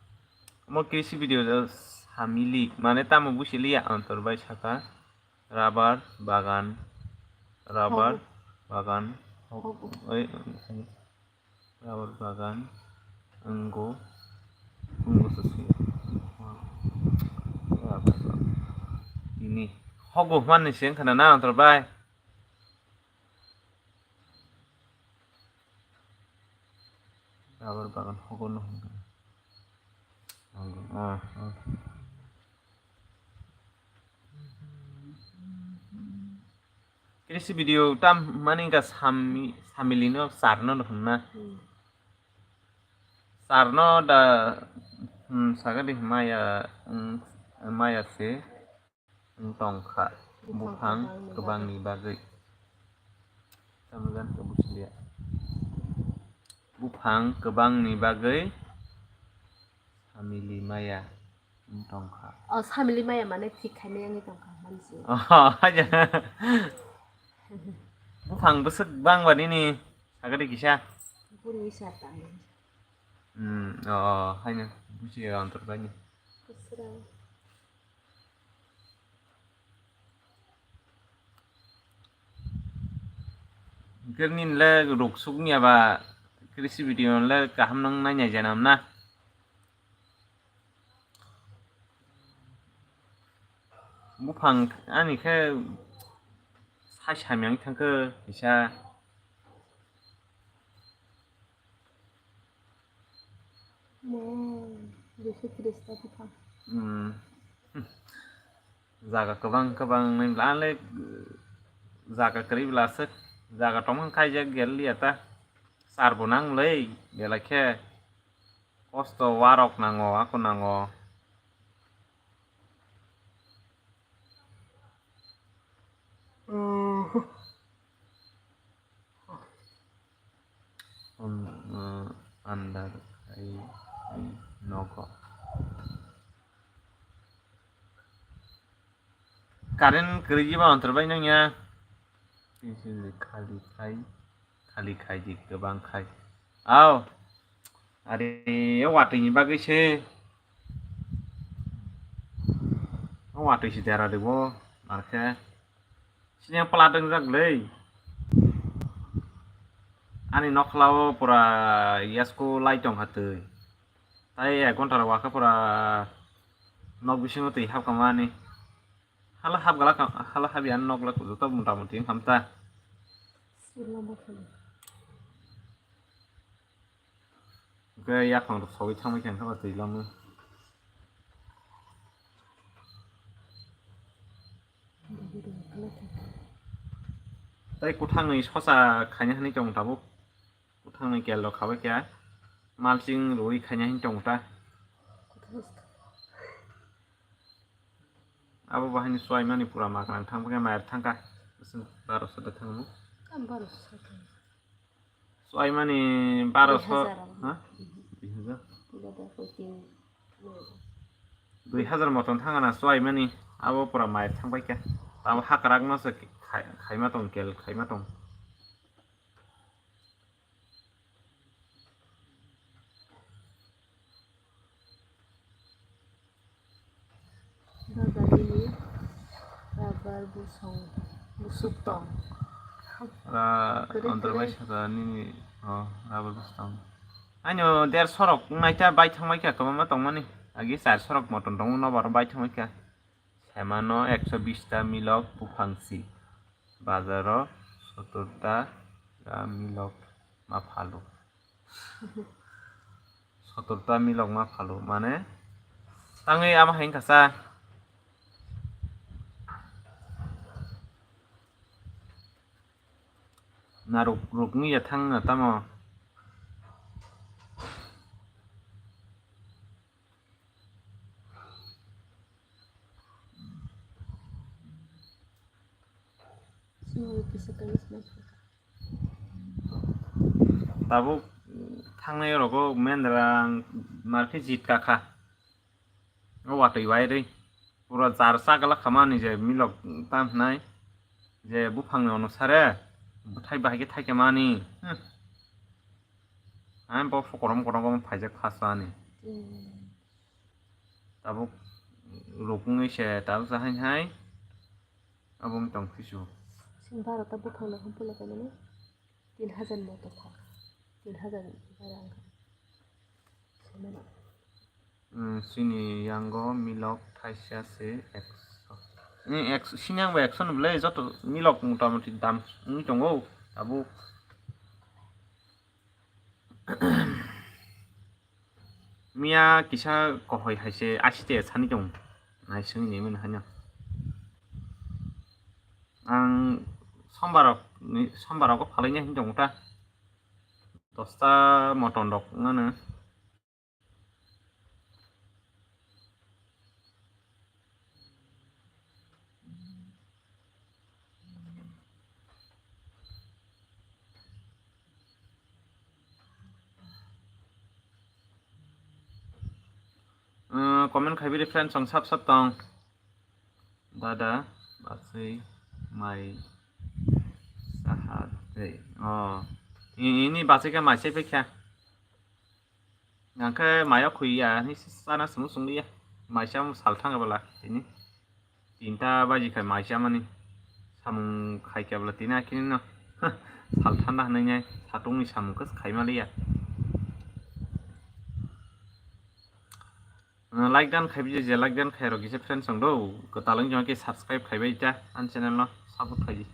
Omo kisi video o samili, mane tamo busi liya antor bai saka. Rubber bagan, rubber Hogo. Bagan, hog-, Hogo. Oi, rubber bagan, wnggo, Ini hogo hwnani se wngkha na, na, Antor bai? Rubber bagan hogo no hwnka. Ah, ah. Kiri si video tam mani ka sami, samili no sar no hwnna. Hmm. Sar no da, hmm, sagadi maya, hmm, maya se. Wng tong kha buphang kwbangni bagwi. Tamo jan khe bujilia. Buphang kwbangni bagwi samili maya wng tong kha. O samili maya mane thik khainai wngwi tong kha mansi. Oh, haja. Buphang bwswk bangba nini sagadi kisa. Buni sa tang. Hmm, oh, haino bujiya antor bani. Kwsrang. Hwnkhe nini le ruk suk ni aba kiri si video le kaham nang nai nai janam na. Buphang ani khe sai samyang thangkhe kisa. Hmm. Jaga kwbang kwbang nai bwla le, jaga kwrwi bwla se, jaga tongmani khaijak gel liya ta. Sar bo nang le, belai khe kosto warok nango, ako nango. Andar khai nogo. Current kwrwi ba antar bai nang ya. Khali khai, khali khai di kwbang khai. Aw. Are, o watwi ni bagwi se. O watwi se dera de bo, markhe. Sini yang pala deng jak le. Ani nokla o pura yasku lai tong hatwi. Tai ek ghonta rok wakha pura nok bisingo twi hapkha mani. Hala hapgala ka, hala habi ani nok la joto mota moti wngkha mta. Hwnkhe yaphang rok sogwi thangbai kha hwnkhe twi lamwi. Tai kwthangni sosa khaina hinwi tongo tabuk. Kwthangni kel rok khabai kha. Malching rwi khaina hinwi tongo ta. Abo bahai ni chuaimani pura makrang thang khe mayar thang kha. Bwswk baro sade thangmo. Kam baro sade thang. Chuaimani baro so, ha? Dui hajar. Dui hajar. Pura da koi tin. Dui hajar moton thang na chuaimani. Abo pura mayar thang bai kha. Abo hakrak no se khai-, khaima tong kel khaima tong. Rubber busong busuk tong. Ra, kwrwi, antar bai kwrwi. Saka nini, oh, rubber busuk tong. Aino der sorok naita bai thangbai kha kwbangma tongmani. Agi char sorok moton tongo nobar bai thangbai kha. Semano ekso bish ta milok buphang si. Bazaro sotor ta ga milok ma phalo. Sotor ta milok ma phalo. Mane tangwi ama hai wngkha sa. Na ruk, rukni ya thang na tamo. Tabuk thangnai rogo mendra ang markhe jitka kha. O watwi wairwi. Pura jar chagla khamani je milok tam hnai. Je buphangni onusare bwthai bahai khe thaikhe mani. Hmm. Ang bo korom korom korom phaijak first ani. Hmm. Tabuk rukungwi se tabuk sa hai hai. Abo wng tong phisu. Sing baro ta buphang no hum pula kainani. Tin hajar moto thak. Tin hajar bara ang. Semana. Hmm, chini yango milok thaisa se ekso. Ni ekso, chini yango ekso ni bwle joto milok mota moti dam wngwi tongo tabuk. Miya kisa kohoi hai se ashi te sani tong. Nai sini ni mani hanya. Ang sombar rok ni, sombar rok phalai ni hin tong ta. Dosta moton rok ngano. Uh, comment khai bidi friends song sap sap tong. Dada, basui mai saha de. Oh, i-, ini basui ke mai sai pekha. Nangkhe mayo khui ya, ni sana sunu sungli ya. Mai sam sal thang bala ini. Tinta baji khai mai chamani. Samung khai kya bala tina kini no. Sal thanda hanai nyai. Satung ni samung kas khai mali ya. Uh, like dan khai biji je like dan khai rok kisa friends song do. Kwtal wng joma ke subscribe khai bai ta an channel no support khai di.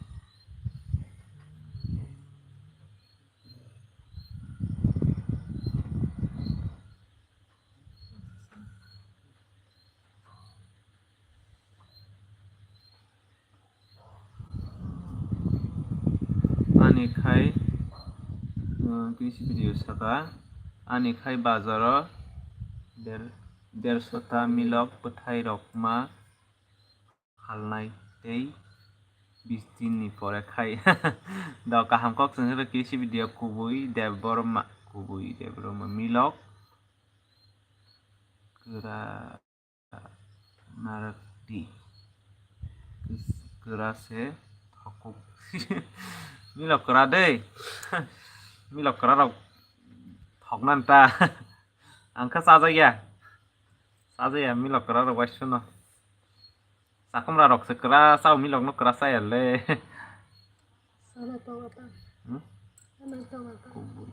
Ani khai, uh, kisi video saka, ani khai bazaro der, derso ta milok bwthai rok ma phalnai tei bis din ni pore khai. Do kaham kok chwng kisi video kubui Debbarma, kubui Debbarma milok kwra. Narwkdi. Kwra se thokuk. Milok kwra de. Milok kwra rok thoknan ta. Ang kha chajakya. Chajakya milok kwra rok bai suno. Chakomra rok se kwra chao milok no kwra chaya le. Sana tongo ta. Hmm? Sana tongo ta. Kubui.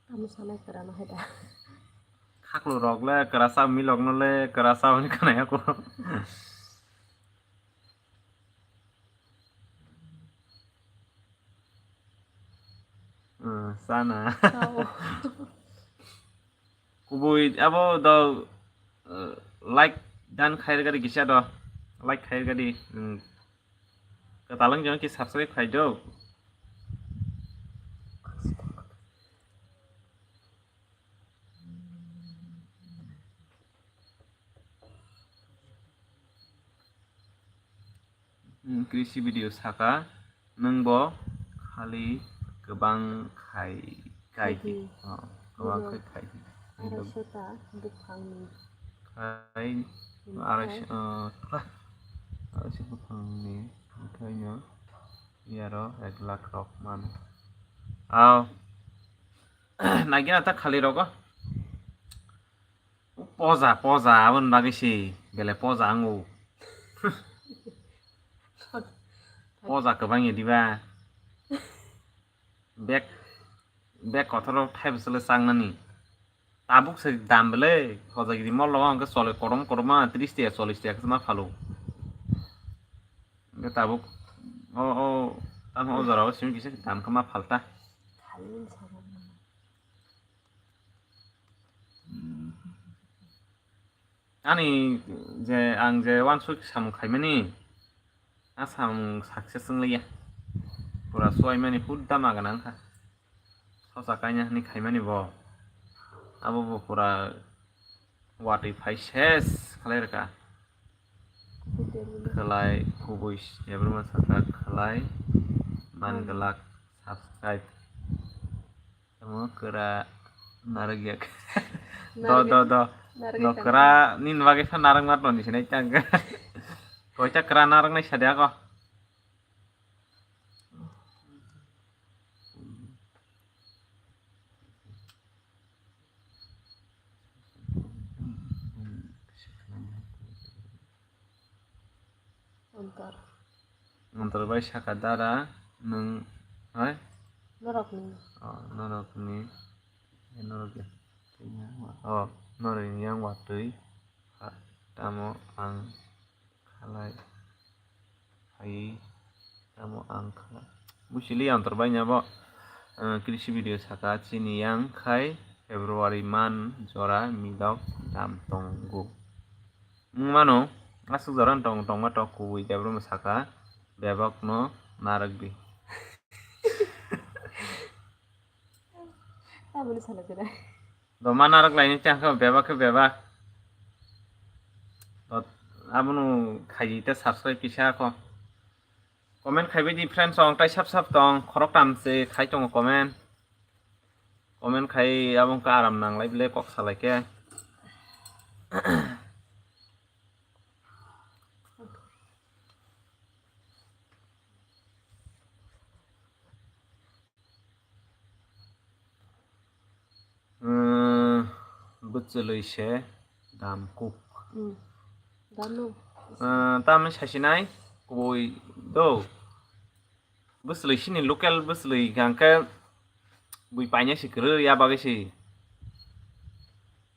Tamo sanai kwrano hai da. Khaklo rok le kwrasa milok no le kwrasa hwnwi khwnaya ko. Hmm, sana. Sao. Kubui abo do, eh, like dan khair gadi kisa do. Like khair gadi. Hmm. Kwtal wng jano ki subscribe khai do. Hmm, krisi video saka nwng bo khali kwbang khai kai di. Khai di. Oh, kwbang khai khai di. Arai sota buphangni. Khai arai, oh, arai buphangni. Khai no. Yaro ek lakh rok man. Aw. Nagina ta khali rogo. Poja, poja, aboni bagwi se bele poja ango. Poja kwbang ya diba? Bek, bek kothoro thai bwswle changnani. Tabuk se dam bele, hojagiri mol logo hwnkhe chole korom koroma, tris tiya, chollish tiya khe ma phalo. Hwnkhe tabuk o, o, tamo o jora o simi kisa dam khe ma phalta. Ani je, ang je wansuk samung khaimani, a samung success wngya. Pura suaimani hudda magana wngkha. Sosa kaina hwnwi khaimani bo. Abo bo pura watwi phai ses khlai rwkha. Khlai kubui Debbarma saka khlai man glak subscribe. Tamo kwra narwk yak. Do, do, do. Do kwra nini bagwi pha narwk ma toni sinai tang. Koita kwra narwk nai sadi ako. Montor. Montor bai saka dara nwng, hai? Norokni. Oh, norokni. Norok ya. Oh, norok yang watwi. Tamo ang khalai. Hai, tamo ang kha-, busi li ang torbai nya bo. Eh, Krishi video saka chini yang khai February man jora milok dam tongo. Wng mano, aswk jora tong, tongma tok kubui debra mo saka, bebak no narwk di. Aboni sana kira. Do ma narwk laini chang khe bebak khe bebak. Do abono khaidi ta subscribe kisa kho. Comment khaibai di friends, ong tai sap sap tong, khorok tam se khai tongo comment. Comment khai abong khe aram nang lai bile kok salai khe. Bwchwlwi se dam kuk. Hmm. Dam no. Tamni sasinai kubui do. Bwchwlwi sini local bwchwlwi hwnkhe bui paina se kwrwi ya bagwi se.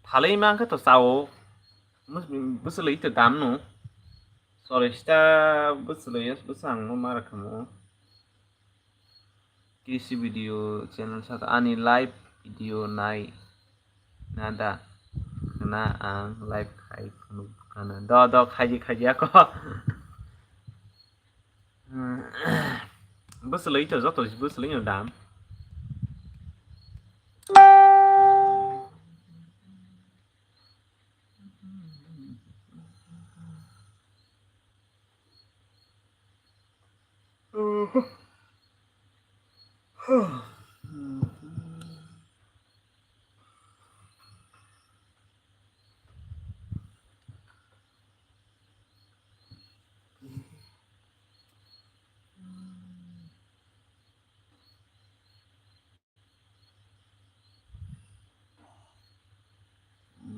Phalwi mankhe to chao. Bwchwlwi to dam no. Sorry sita bwchwlwi bwsang no ma rwkhamu. Krishi video channel saka ani live video nai nada khna ang live khai phunuk khna do do khaji khaji ako. Bwswlwi to joto bwswlwi no dam.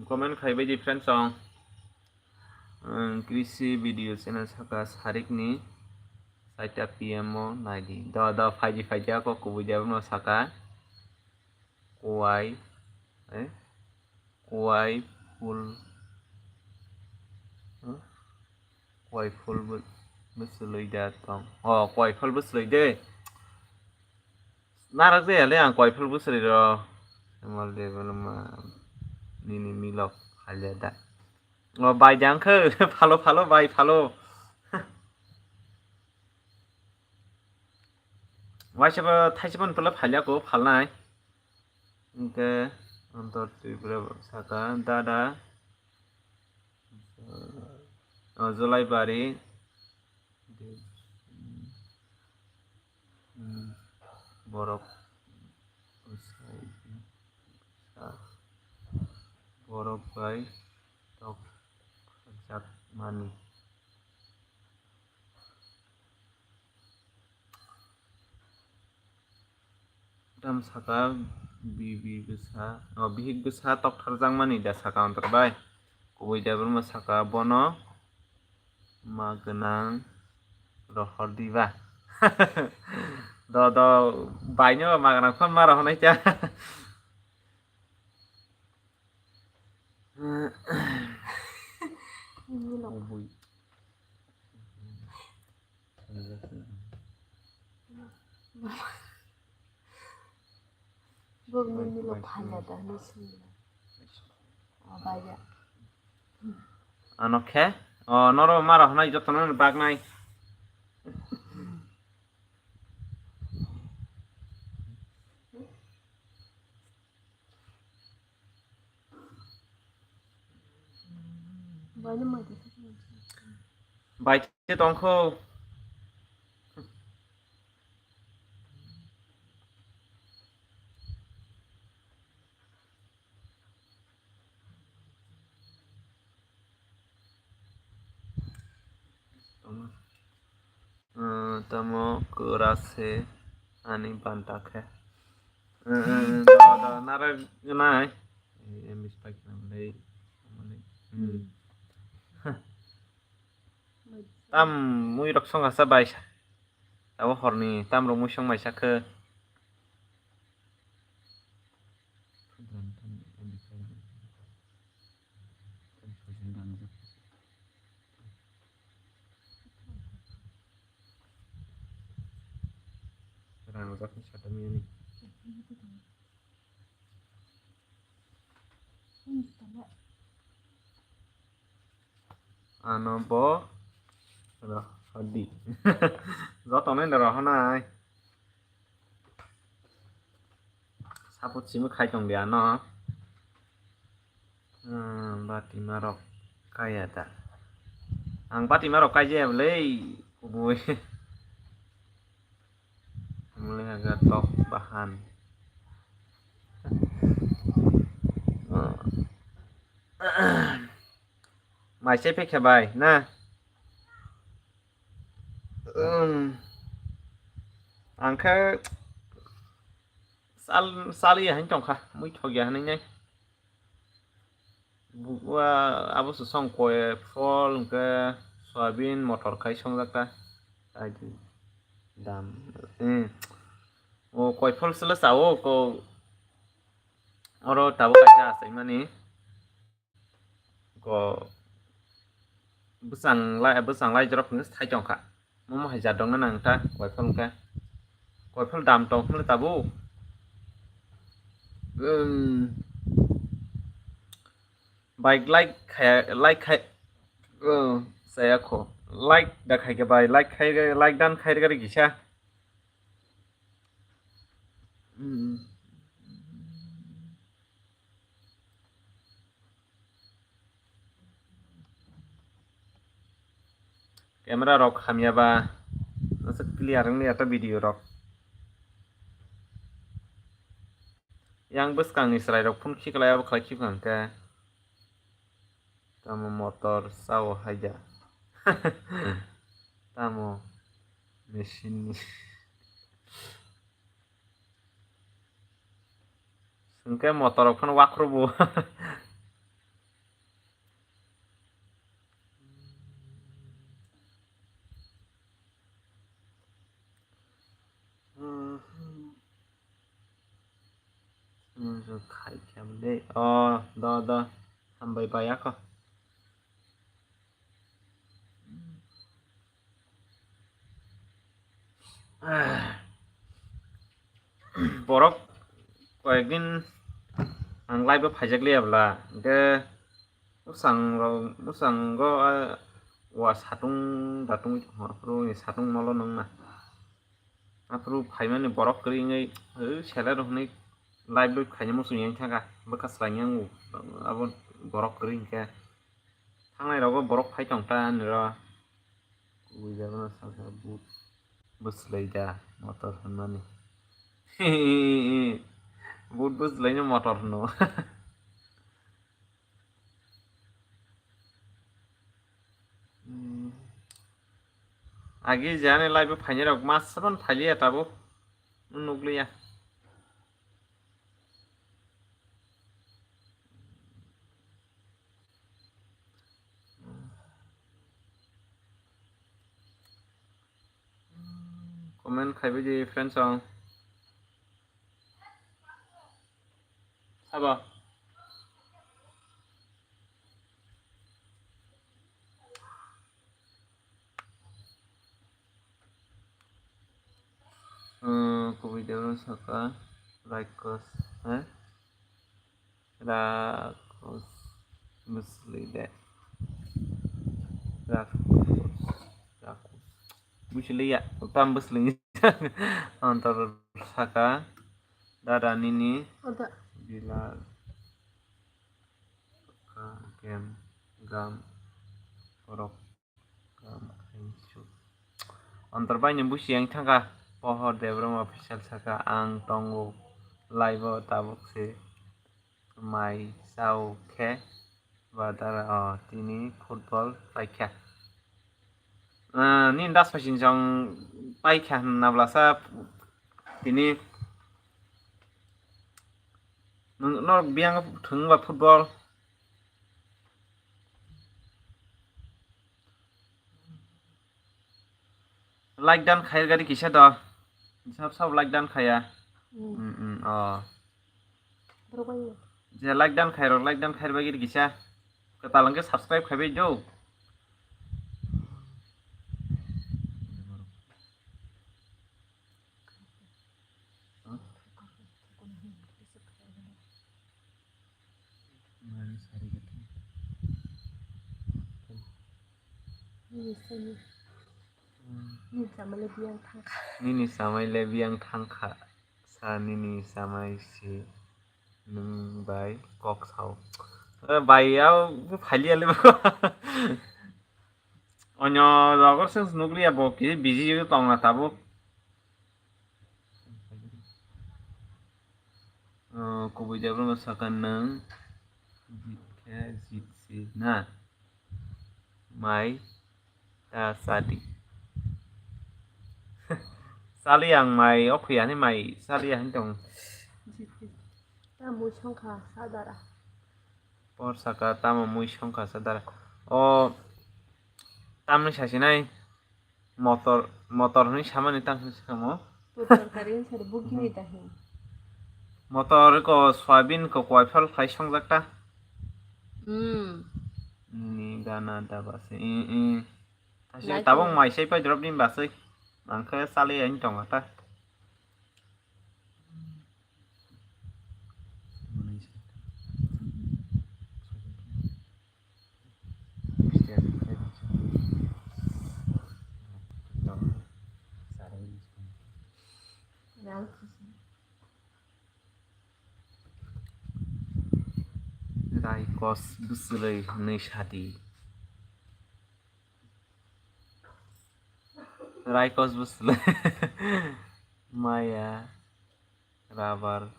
Comment khaibai di friends song. Ang Krishi video channel saka sarikni saita P M o naidi. Do do phaidi phaidi ako kubui debno saka. Kuai, eh? Kuai phul. Huh? Kuai phul bwchwlwi da tong. Oh, kuai phul bwchwlwi de. Narak jaya le ang koiphal bwswrwi rw. Mal de belma nini milok halya da. O bai jang khe phalo phalo bai phalo. Waisa ba thaisa ban pala phalya ko phalnai. Hwnkhe Antor Tripura saka dada. O Jolaibari. Hmm, borok bwsai, bwsa, borok bai tok kharjakmani. Tam saka bibi bwsa, o bihik bwsa tok kharjakmani da saka Antor bai. Kubui debra ma saka bono. Ma gwnang rohor diba. Do do baino ma gwnang phone ma rohornai cha. Bui. Bok nini lo phanya da hwnwi swngya. Abaya. Ano khe? O noro mara hwnai jotono bagwi nai. Bai se tongkho. Tamo kwra se ani banta khe. Da da nara nai. Em is pak nang dei. Tam mui rok song asa bai sa. Abo horni tam rok mui song mai sa khe. Sakni satam yani. Ano bo rohordi. Jotono rohornai. Support simi khai tong di ano. Hmm, batima rok kaya ta. Ang batima rok kai jaya bwlei kubui. Muli haga tok bahan. Mai se pekhe bai na. Hmm. Ang khe sal sal ya hin tong kha, mui thok ya hinwi nai. Bukwa abo se song koi phol hwnkhe soyabin motor khai songjak ta. Ai di dam. Hmm. O koi phol sele sao ko oro tabuk kaisa achaimani. Ko bwsang lai, bwsang lai jorok hwnwi thai tong kha. Momo hai jat dongna nang ta, koiphol hwnkhe. Koiphol dam tong hwnle tabuk. Um, bike like khai, like khai, uh, saya kho. Like da khai khe bai, like khai, like dan khai rwgari kisa. Hmm. Camera rok hamya ba, aswk clear wng liya ta video rok. Yang bwskang ni chwrai rok phone khiklai abo khlai khibkha hwnkhe. Tamo motor sao haida. Tamo machine ni. Hwnkhe motor rok phano wakhrubo. Khai khe de. Oh, do, do. Hambai bai ako. Borok koyekdin ang live o phaijak liya bwla, hwnkhe bwsang rok, bwsang go, ah, wa satung datung tongma, aphuru ni satung molo nung na. Aphuru phaimani borok kwrwi wngwi, "Hw, selai rok," hwnwi live loi khaina muchung yang thangkha, bwkha swlai yang abo borok kwrwi hwnkhe. Thangnai rogo borok phai tong ta niro. Kubui jagano saka but bwslai da motor hwnmani. But bwslai no motor hwno. Hmm. Agi jani live phainai rok masa ban phailiya tabuk. Nukliya. Comment khaibai di friends ang. Abo. Hmm, kubui de saka, Raikos, eh? Rakus bwsli de. Rakus, rakus. Bwsli ya, utam bwsli. Antar saka, dada nini, oda. Bila, ka, gem, gam, borok. Antor bai ni busi yang thangkha, Pohor Debbarma official saka, ang tongo live o tabuk se mai chao khe badara, o, tini football paikha. Ah, nini das phaising jong paikha hwnna bwlasa tini norok biyang thwng ba football. Like dan khair gari kisa do. Sab sab like dan khaya. Hmm. Hmm, hmm, oh. Borok bai. Je like dan khair, like dan khair bagir kisa. Kwtal hwnkhe subscribe khaibai do. Nini sani. Nini chamale biyang thangkha. Nini chamale biyang thangkha. Sa nini chamai si nwng bai kok sao. Eh, bai yao phailiya le. Onyo rogor seng nukliya bo ki busy tongna tabuk. Oh, kubui Debbarma saka nwng jit khe jit si na. Mai ta sadi. Sali ang mai, o phiya ni mai, sali ang tong. Jit khe. Ta mui songkha sadara. Por saka tamo mui songkha sadara. O tamni sasinai. Motor, motor hwnwi samani tang hwnwi sakamo. Motor kari hwnwi sari bugini dahi. Motor ko soyabin ko kwai phal khlai songjak ta. Hmm. Ni gana da basi. I, i. Asik tabung mai sai pai drop din basi. Mangkhe sali ain tonga ta. Raikos bwswlwi hwnwi sadi. Raikos bwswlwi. Maya. Rabar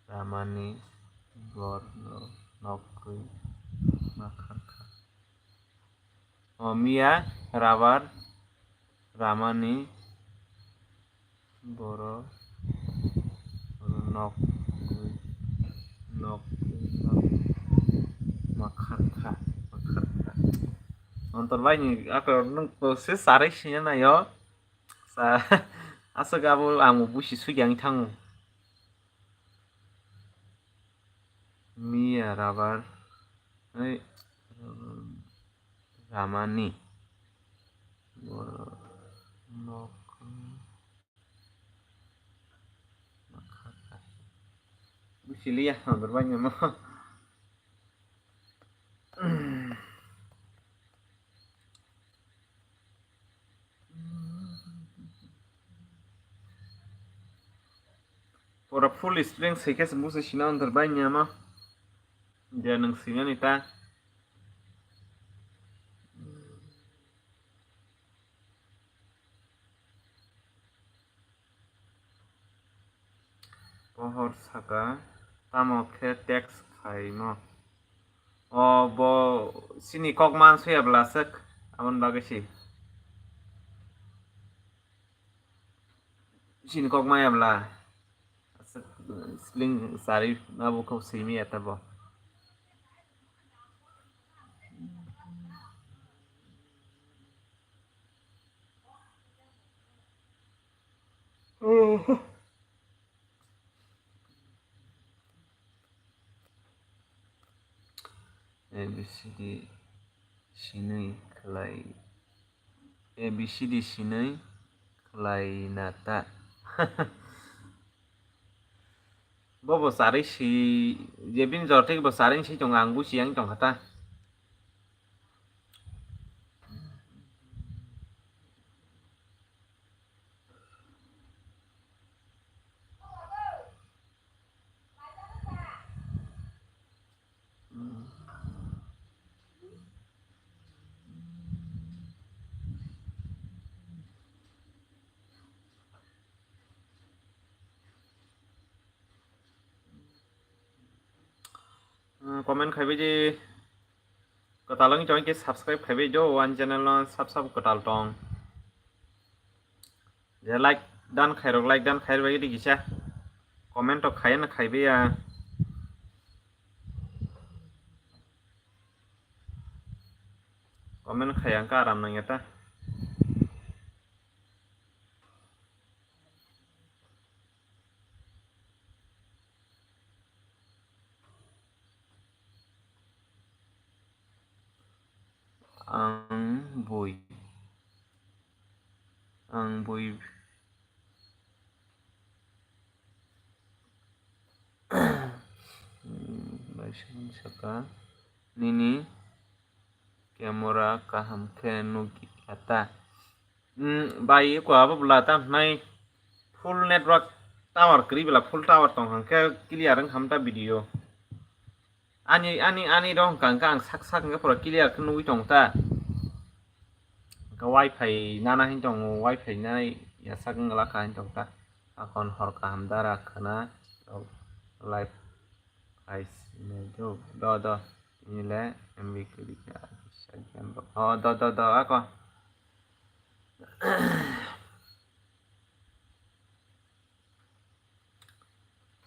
ramani borok nokgwi ma kharkha. O miya rabar ramani borok nokgwi nokgwi ma kharkha ma kharkha. Ontor bai ni ako nwng to se sarai sinya nayo. Sa, aswk abo ang bo busi sugya wng thango. Miya rabar, ei, ramani. Borok nok. Busi liya, ang berbanyo mo. Pura full string swi khe se busi sina wngthar bai niya ma. Dia nwng swinani ta. Pohor saka, tamo khe text khaimo? O bo chini kok man suya bwla swk, aboni bagwi si. Chini kok maya bwla. Aswk sling sari abo kok simi ya tabo. A B C D sinui khlai, A B C D sinui khlai na ta. Bo bo charwi si, je bini jor thik bo charwi si tongo, ang busi yang tongkha ta. Comment khaibai di. Kwtal wngwi tong khe subscribe khaibai do, ani channel no sab sab kwtal tong. Je like dan khairok, like dan khairok bai di kisa. Comment to khaiya na khaibai ya. Comment khaiya wngkha aram nangya ta. Ang bui. Ang bui. Bai saka. nini camera kaham khe nukya ta. Hmm, bai, eko abo bwla ta hwnai full network tower kwrwi bwla, full tower tong hwnkhe clear wng kha ta video. Ani, ani, ani rok hwnka hwnkhe ang sak sak hwnkhe pura clear khe nugwi tongo ta. Hwnkhe wifi nana hwn tongo, wifi nai ya sak wng la kha hwn tongo ta. Akon hor kaham dara khwna live. Ais, do, do, ini le M B kwrwi kha, second rok. Oh, do, do, do, ako.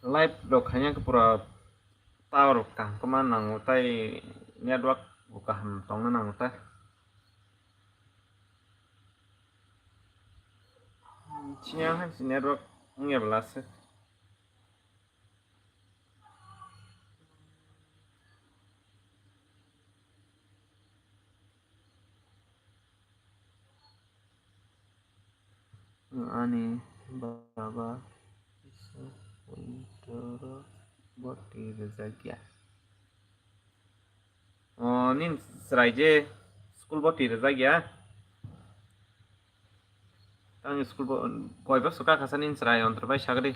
Live rok khaina khe pura tower kaham kwma nango, tai network bo kaham tongna nango ta. Chini ang hai network wngya bwla se. Ani baba kisa winter boti rwjakya. O, nini chwrai je school boti rwjakya. Ang school bo, koi bosor kha kha sa nini chwrai, ontor bai sagri.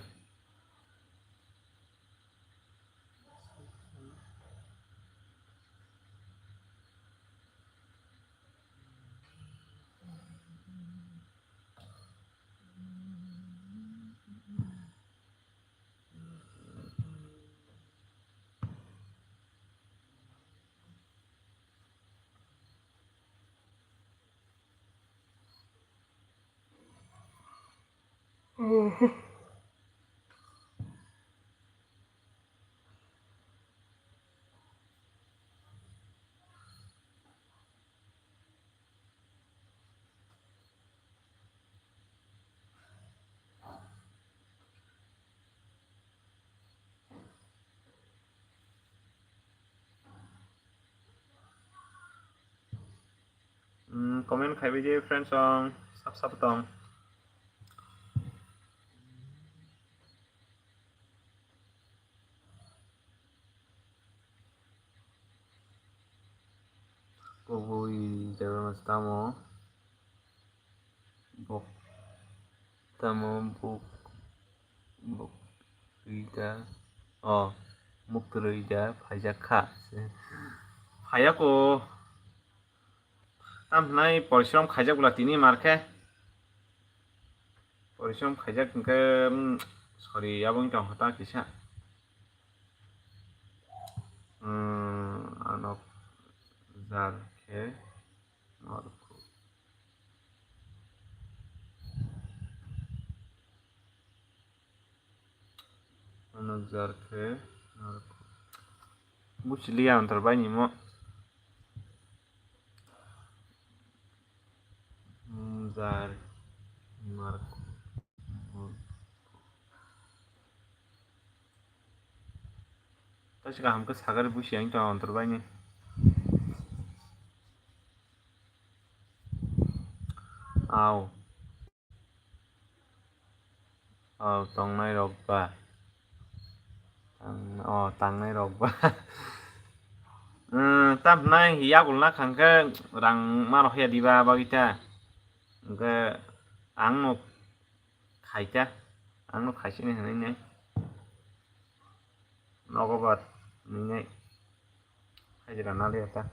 Hmm, comment khaibai di friends song, sap sap tong. Kubui jaga mas tamo. Bok tamo bok bok rida. Oh, muk rida phaijak kha. Phaiya ko. Tam hwnai porishrom khaijak bwla tini mar khe. Porishrom khaijak hwnkhe, mm, sorry, abo wngkha hota kisa. Mm, ano jar khe norkhu. Ano jar khe norkhu. Buchiliya antar bai nimo. Jar mark. Tashi kaham khe sagari busi ang tong antor baini. Au. Oh, tongnai rok ba. Tang-, oh, tangnai rok ba. Hmm, tam hwnai yakul na khangkhe rang ma rohya diba bagwi ta. Hwnkhe ang no khaita, ang no khaisini hwnwi nai. Nogo ba nini hajira naliya ta.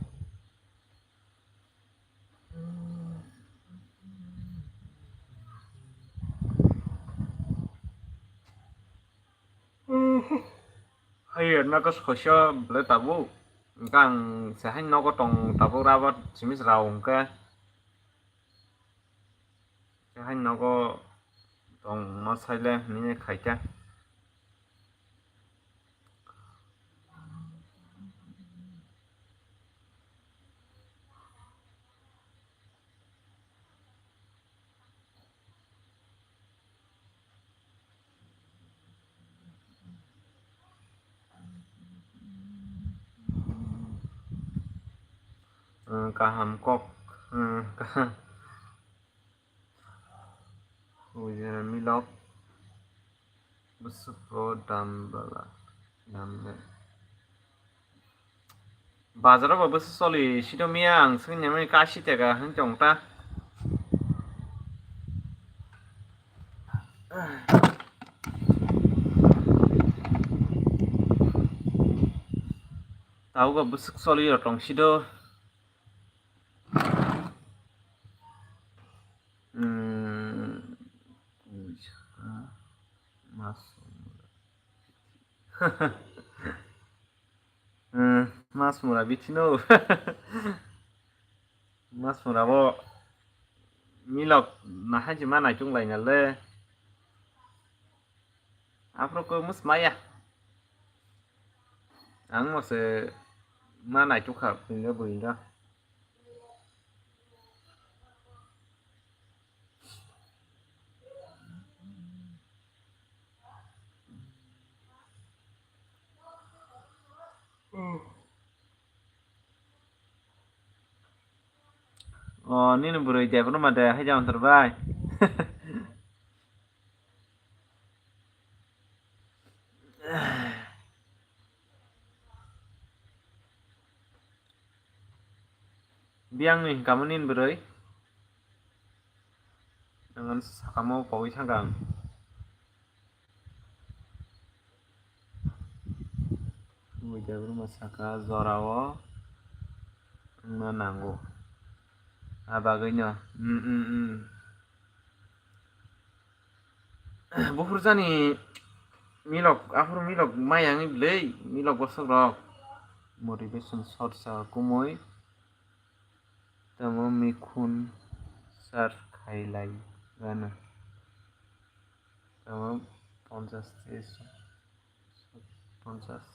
Hai, naka soisa bwle tabuk. Hwnkhe ang se hai nogo tong tabuk, rabar simis rao hwnkhe. Se hai nogo tongma saile hinwi khaikha. Kaham kok, kaham. Milok bwswk o dam bala, dam le. Bazaro bo bwswk choli sito miya ang swngya mani kasi tega hwn tong ta. Tauga bwswk choli rw tong sito. Hmm, mas. Hmm, mas mura bithi no. Mas mura bo milok nahai se ma naitung laina le. Aphuru ko mus maya. Ang mo se ma naituk kha buinga buinga. O, nini bwrwi Debbarma de, hai jang tor bai. Biyang ni hingka mo nini bwrwi. Ang sakamo pogwi thangkha ang. Bui Debbarma saka jorao wngna nango. A bagwino. Mm, mm, mm. Buphur jani milok, aphuru milok mayang bwlwi, milok bosok rok. Motivation sorsa kumui. Tamo mikhun sar khailai gana. Tamo ponchas tei ponchas.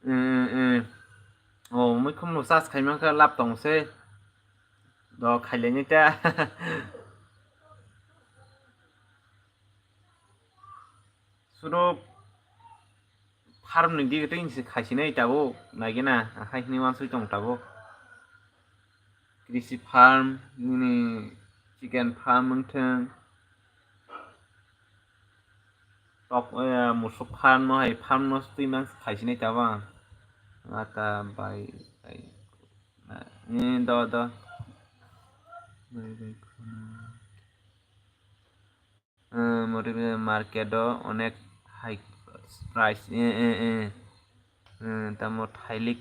Eh, eh, eh. O, mikhun no sas khai mankha lab tong se. Do khailai ni ta. Suro farm ni dige tei se khaisinai tabuk, naigena, akhai hinwi wansui tong tabuk. Krisi farm, nini chicken farm wngthang. Tok, eh, musuk farm no hai, farm no twi mang khaisinai tabuk. Ata bai, bai, na, eh, do, do. Bai, bai, khuna. Eh, mori market o onek high price, eh, eh, eh. Eh, tamo thailik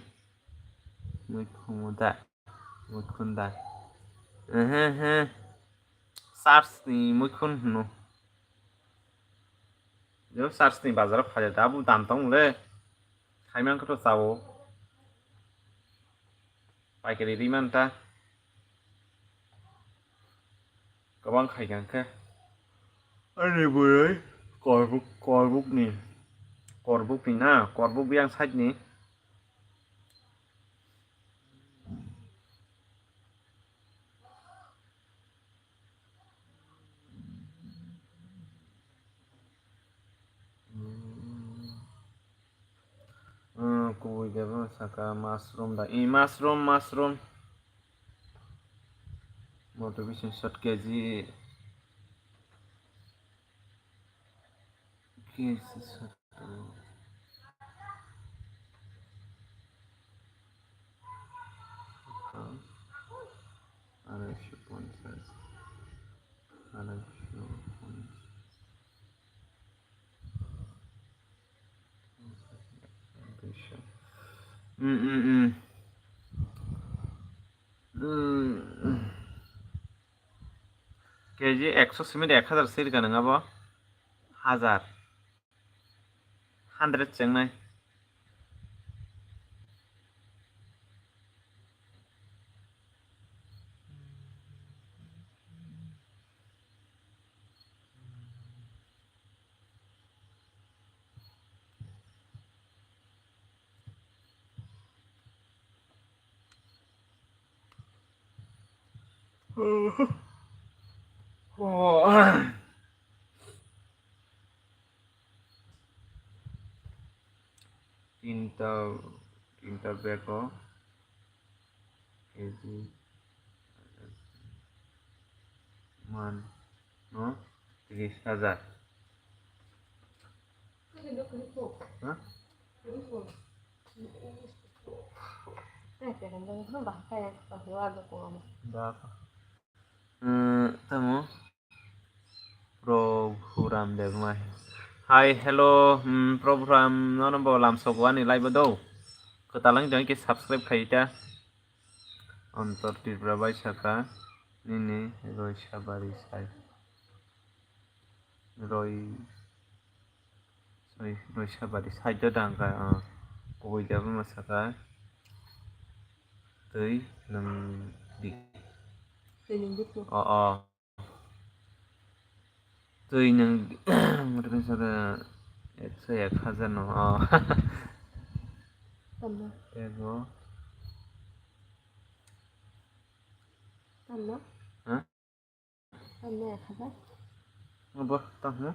muikhung da, muikhun da. Eh, eh, eh. Sars ni muikhun hino. Jo sars ni bazar o phaja da, abu dam tong le. Khaimang khe to chao. Paikari ri man ta. Kwbang khai kha khe. Ani bwrwi korbuk, korbuk ni. Korbuk ni na, korbuk yang side ni. Hmm, kubui de bo saka mushroom da. I mushroom, mushroom. Motivation shot K G. K G shot. Arai sho ponchas. Arai sho ponchas. Mm, mm, mm. Mm. K G ekso simi de ek hajar sirga nang abo. Hajar. Hundred chengnai. Tinta, tinta bag o K G man no tris hajar. Ha? Nang bahai kaya kaya wa do ko ama. Da. Hmm, tamo. Prabhu Ram Debmai. Hi, hello, hmm, Prabhu Ram, nono bo lamsok wani live do. Kwtalang jang ke subscribe khai ta. Antor Tripura bai saka nini Roisa bari sai. Roi, sorry, Roisa bari sai do dang ka, ah, kubui jabo ma saka. Twi nung di. Twi nung di ko. Oh, oh. Twi nung, mutwi saka ekso ek hajar no, oh. Tama. Ego. Tama. Hah? Tama ek hajar. Abo, tamo.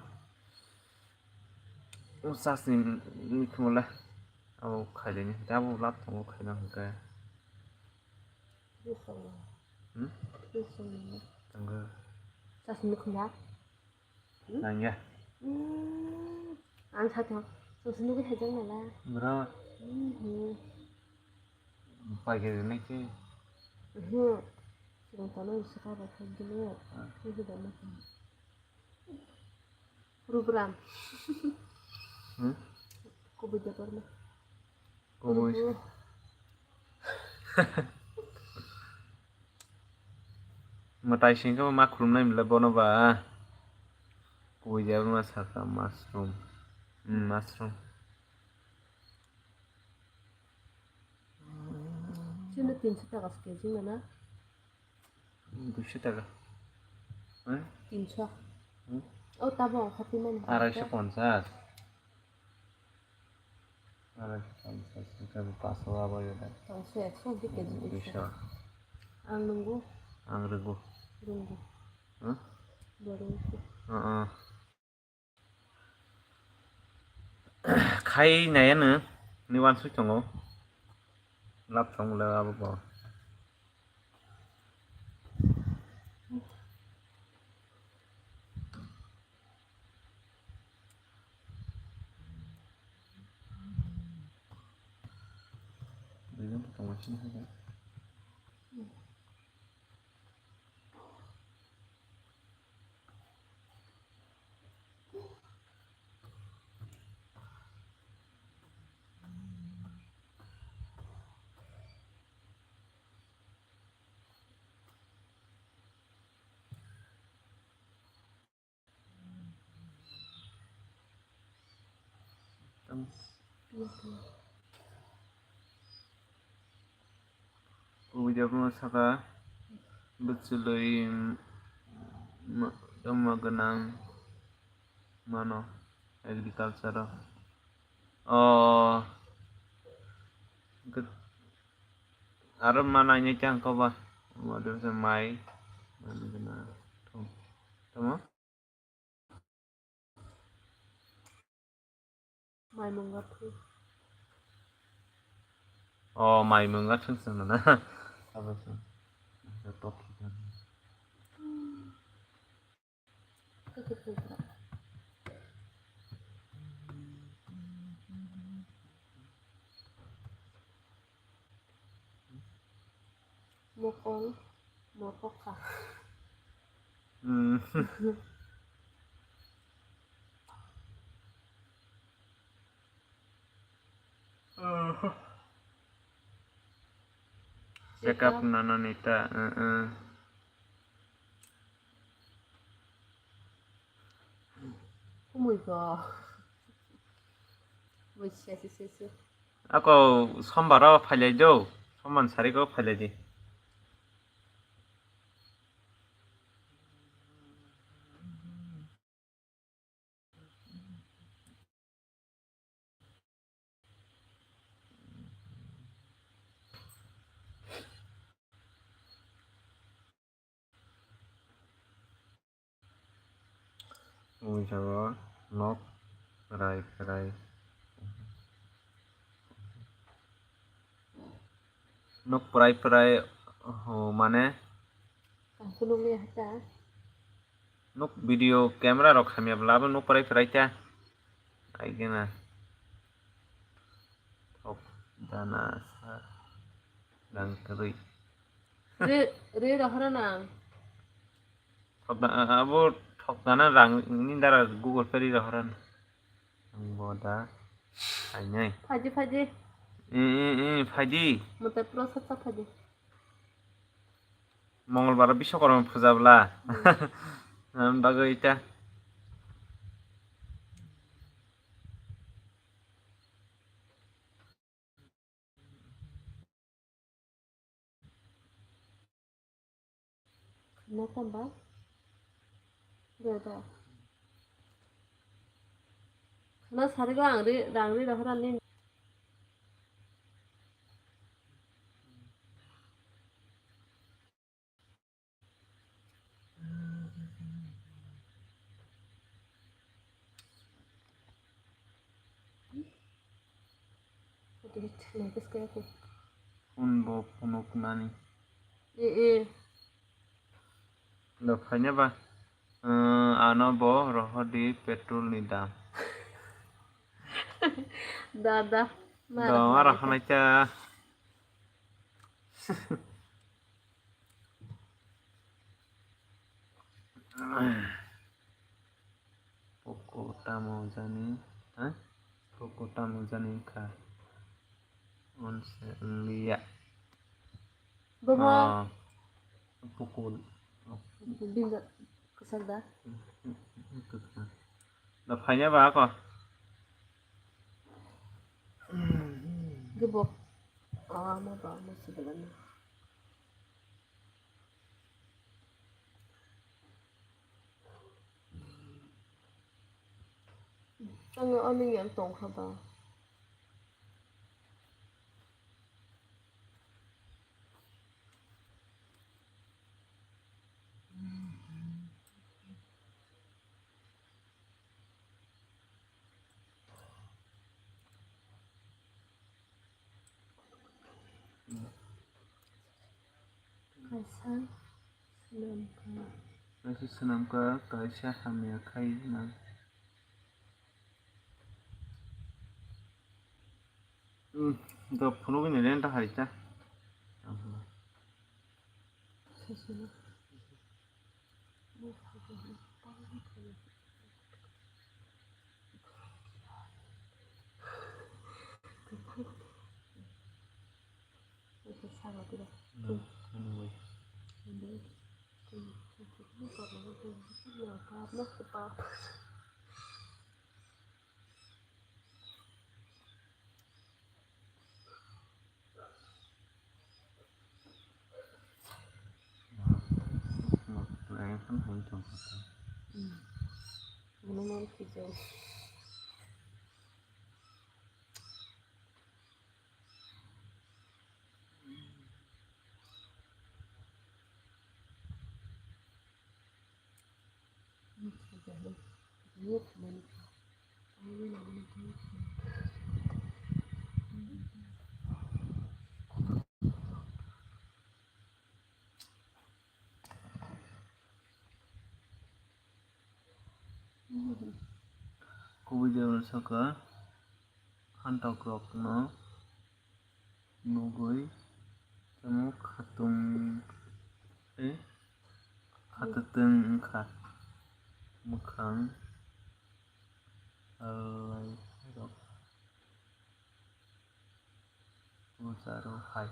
O sasni mikhumo le. Abo khailini, abo lab tongo khaina hwnkhe. Hmm? Tangga. Sasini khuna. Hmm? Nangya. Hmm. Ang sa thang. Sasini ke hajang nala. Bra. Hmm. Paikari nai ke. Hmm. Sing tano saka ba thang dulu. Ah. Ini sudah makan. Program. Hmm? Kubui Debbarma. Kubui. Rubu. Mwtai singkhe ma khulumnai mle bono ba. Kubui Debbarma saka mushroom. Hmm, mushroom. Chini tinso taka se kg mana? Duiso taka. Eh? Tinso. Hmm? O tabo ang hati mani. Arai so ponchas. Arai so ponchas. Hingke bo paso abo yo da. Tangso ekso di kg. Duiso. Ang nunggu. Ang rwgo. Runggu. Huh? Bo runggu. Uh-uh. Khai nai ano ni wansuk tongo. Lab tongo le abo bo. Kubui Debbarma saka bwchwlwi ma-, tongma gwnang mano agriculture o. O, gw-, aro ma nainai tang koba. Mai, mai gwnang. Tamo? Mai mwnga thung. O, mai mwnga thung chwng na. Abo se. Abo top. Mokol, mokol kha. Hmm. Check up nana nita, eh, eh. Kumui ko. Wai se, se, se, se. Ako sombar o phailai do, sombar sari ko phailai di. Mui sabo nok kwrai kwrai. Nok prai prai, oh, mane? Ang phunukliya hata. Nok video camera rok hamya bwla abo nok prai prai ta. Aigena. Thok dana sa. Rang kwrwi. Re, re rohorna ang. Thokna, abo thoknana rang ni dara Google Pay ri rohorna. Ang bo da. Ainai. Phaidi, phaidi. I, i, i, phaidi. Mote pro sa sa phaidi. Mongolbar Biswakarma puja bwla. Hmm. Ang bagwi ta. Khna tamba? Dada. Khna sarigo ang ri, rang ri rohorani. Phone bo phunuk nani. E, e. Lo phaina ba, eh, ano bo rohordi petrol ni dam. Da, da. Ma Do, rohorna ma ita. Rohorna ita. Poco tamo jani, ha? Poco tamo jani kha. Onse liya. Bobo. Ah, Poco. Binda, kwchak da? Da phaina ba ako. Gebo. Ah, ma ba, ma sibalani. Ang ani yang tongkha ba. Kaisa swnamkha. Kaisa swnamkha, kaisa hamya khai nang. Hmm, do phunugwi ni renta hai ta. Kubui de saka phantok rok no nugui tamo khatung tei khatutwng wngkha mwkhang lairok. Bujaro hai.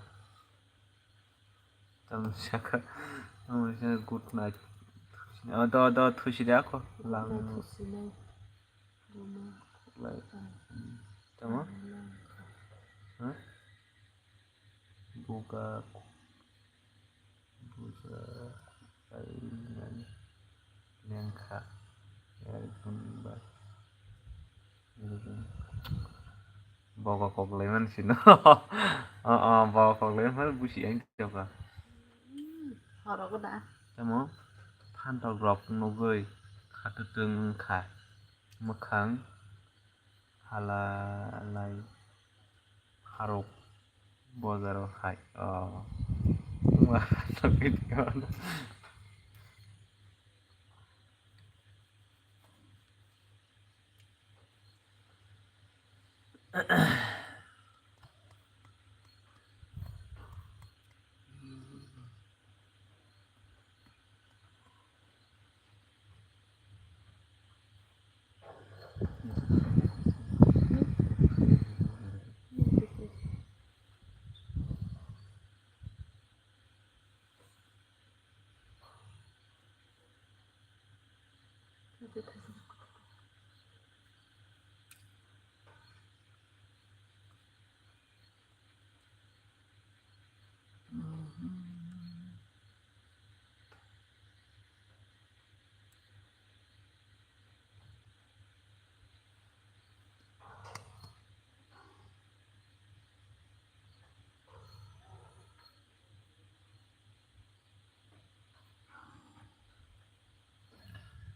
Tamo saka, tamo saka good night. Oh, do, do, thusi de ako. Lang. Thusi nai. Lai. Tamo? Huh? Buka. Busa kainani lengkha. Bogo koklai man sino. Oh, oh, bogo koklai man busi ang joka. Horok da. Tamo phantok rok nugui khatutwng wngkha. Mwkhang hala lai. Harok bojaro hai. Oh. Wah, sakit kan.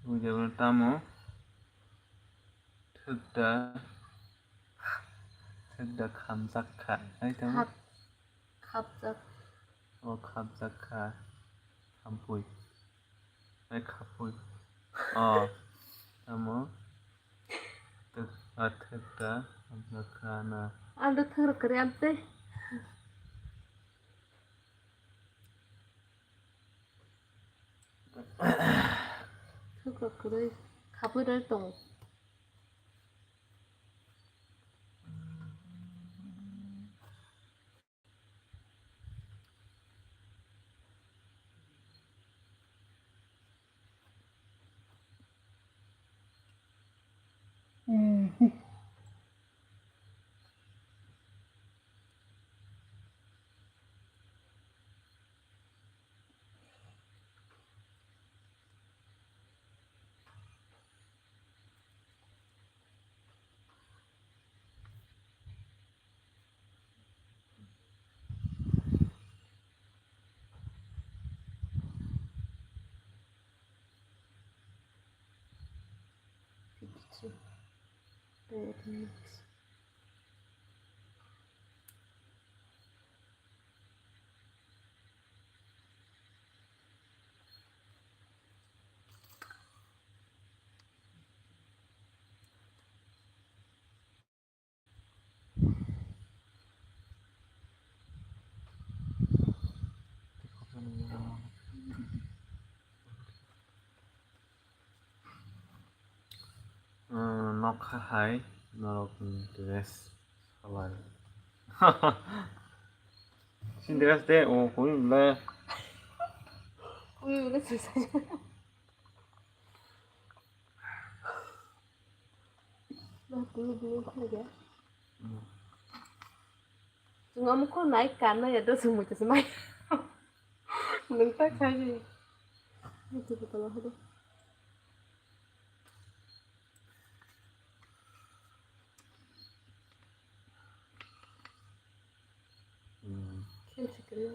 Buijago tamo? Thwkda, thwkda khamjak kha. Ai tamo? Khap-, khapjak. O khapjak kha. Khampui. Ai khapui. O. Tamo? Thwk-, a thwkda khamjak kha na. Ang do thwk rwkha re amtwi. Thwk rok kwrwi khapwi rwi tongo. Fifty-two. Bad news. Nokha hai norok dress salai. Sin dress de o koi le. Koi le sisai. Chwng omo kho nai kan nai ya do chwng muitu se mai. Nwng ta khai se. Muitu ko tolo hodo. Khe se kwrwi.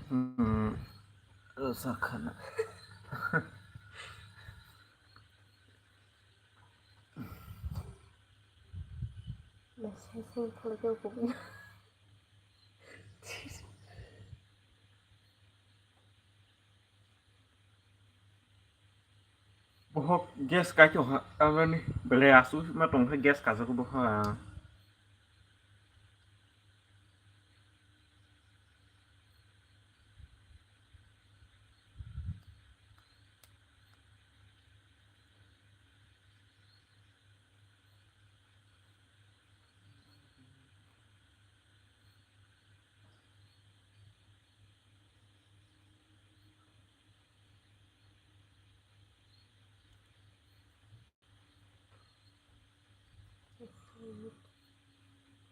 Hmm. Sakhana. Bohok gas kai to ha, amani belai asu ma tong khe gas kajak boha.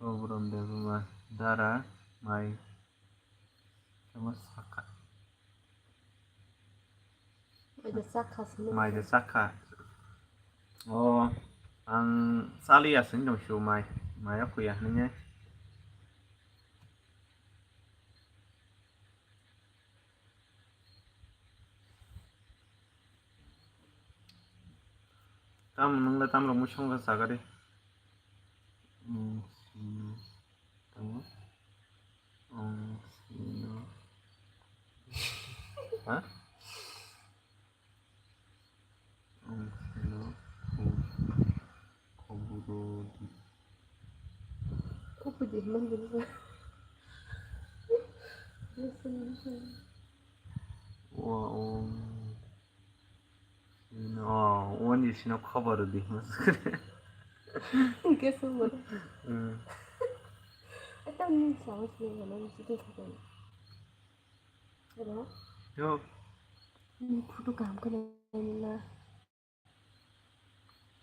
Obrom Debbarma dara mai tamo saka. Mai de sakha sini. Mai de sakha. O, ang sali asing dong shu mai. Mai aku ya nanya. Tam nung le tam rok mui song kha saga de. Hmm, hmm. Tamo? Ang sino. Ha? Ang sino khoboro di. Khoboro di man dulu. Wa, um. No, wani sino khoboro di. Hingke sumber. Hmm. Ata ni sama sini mana ni situ khoboro. Hello? Yo. Ni photo kaham khe nai nila.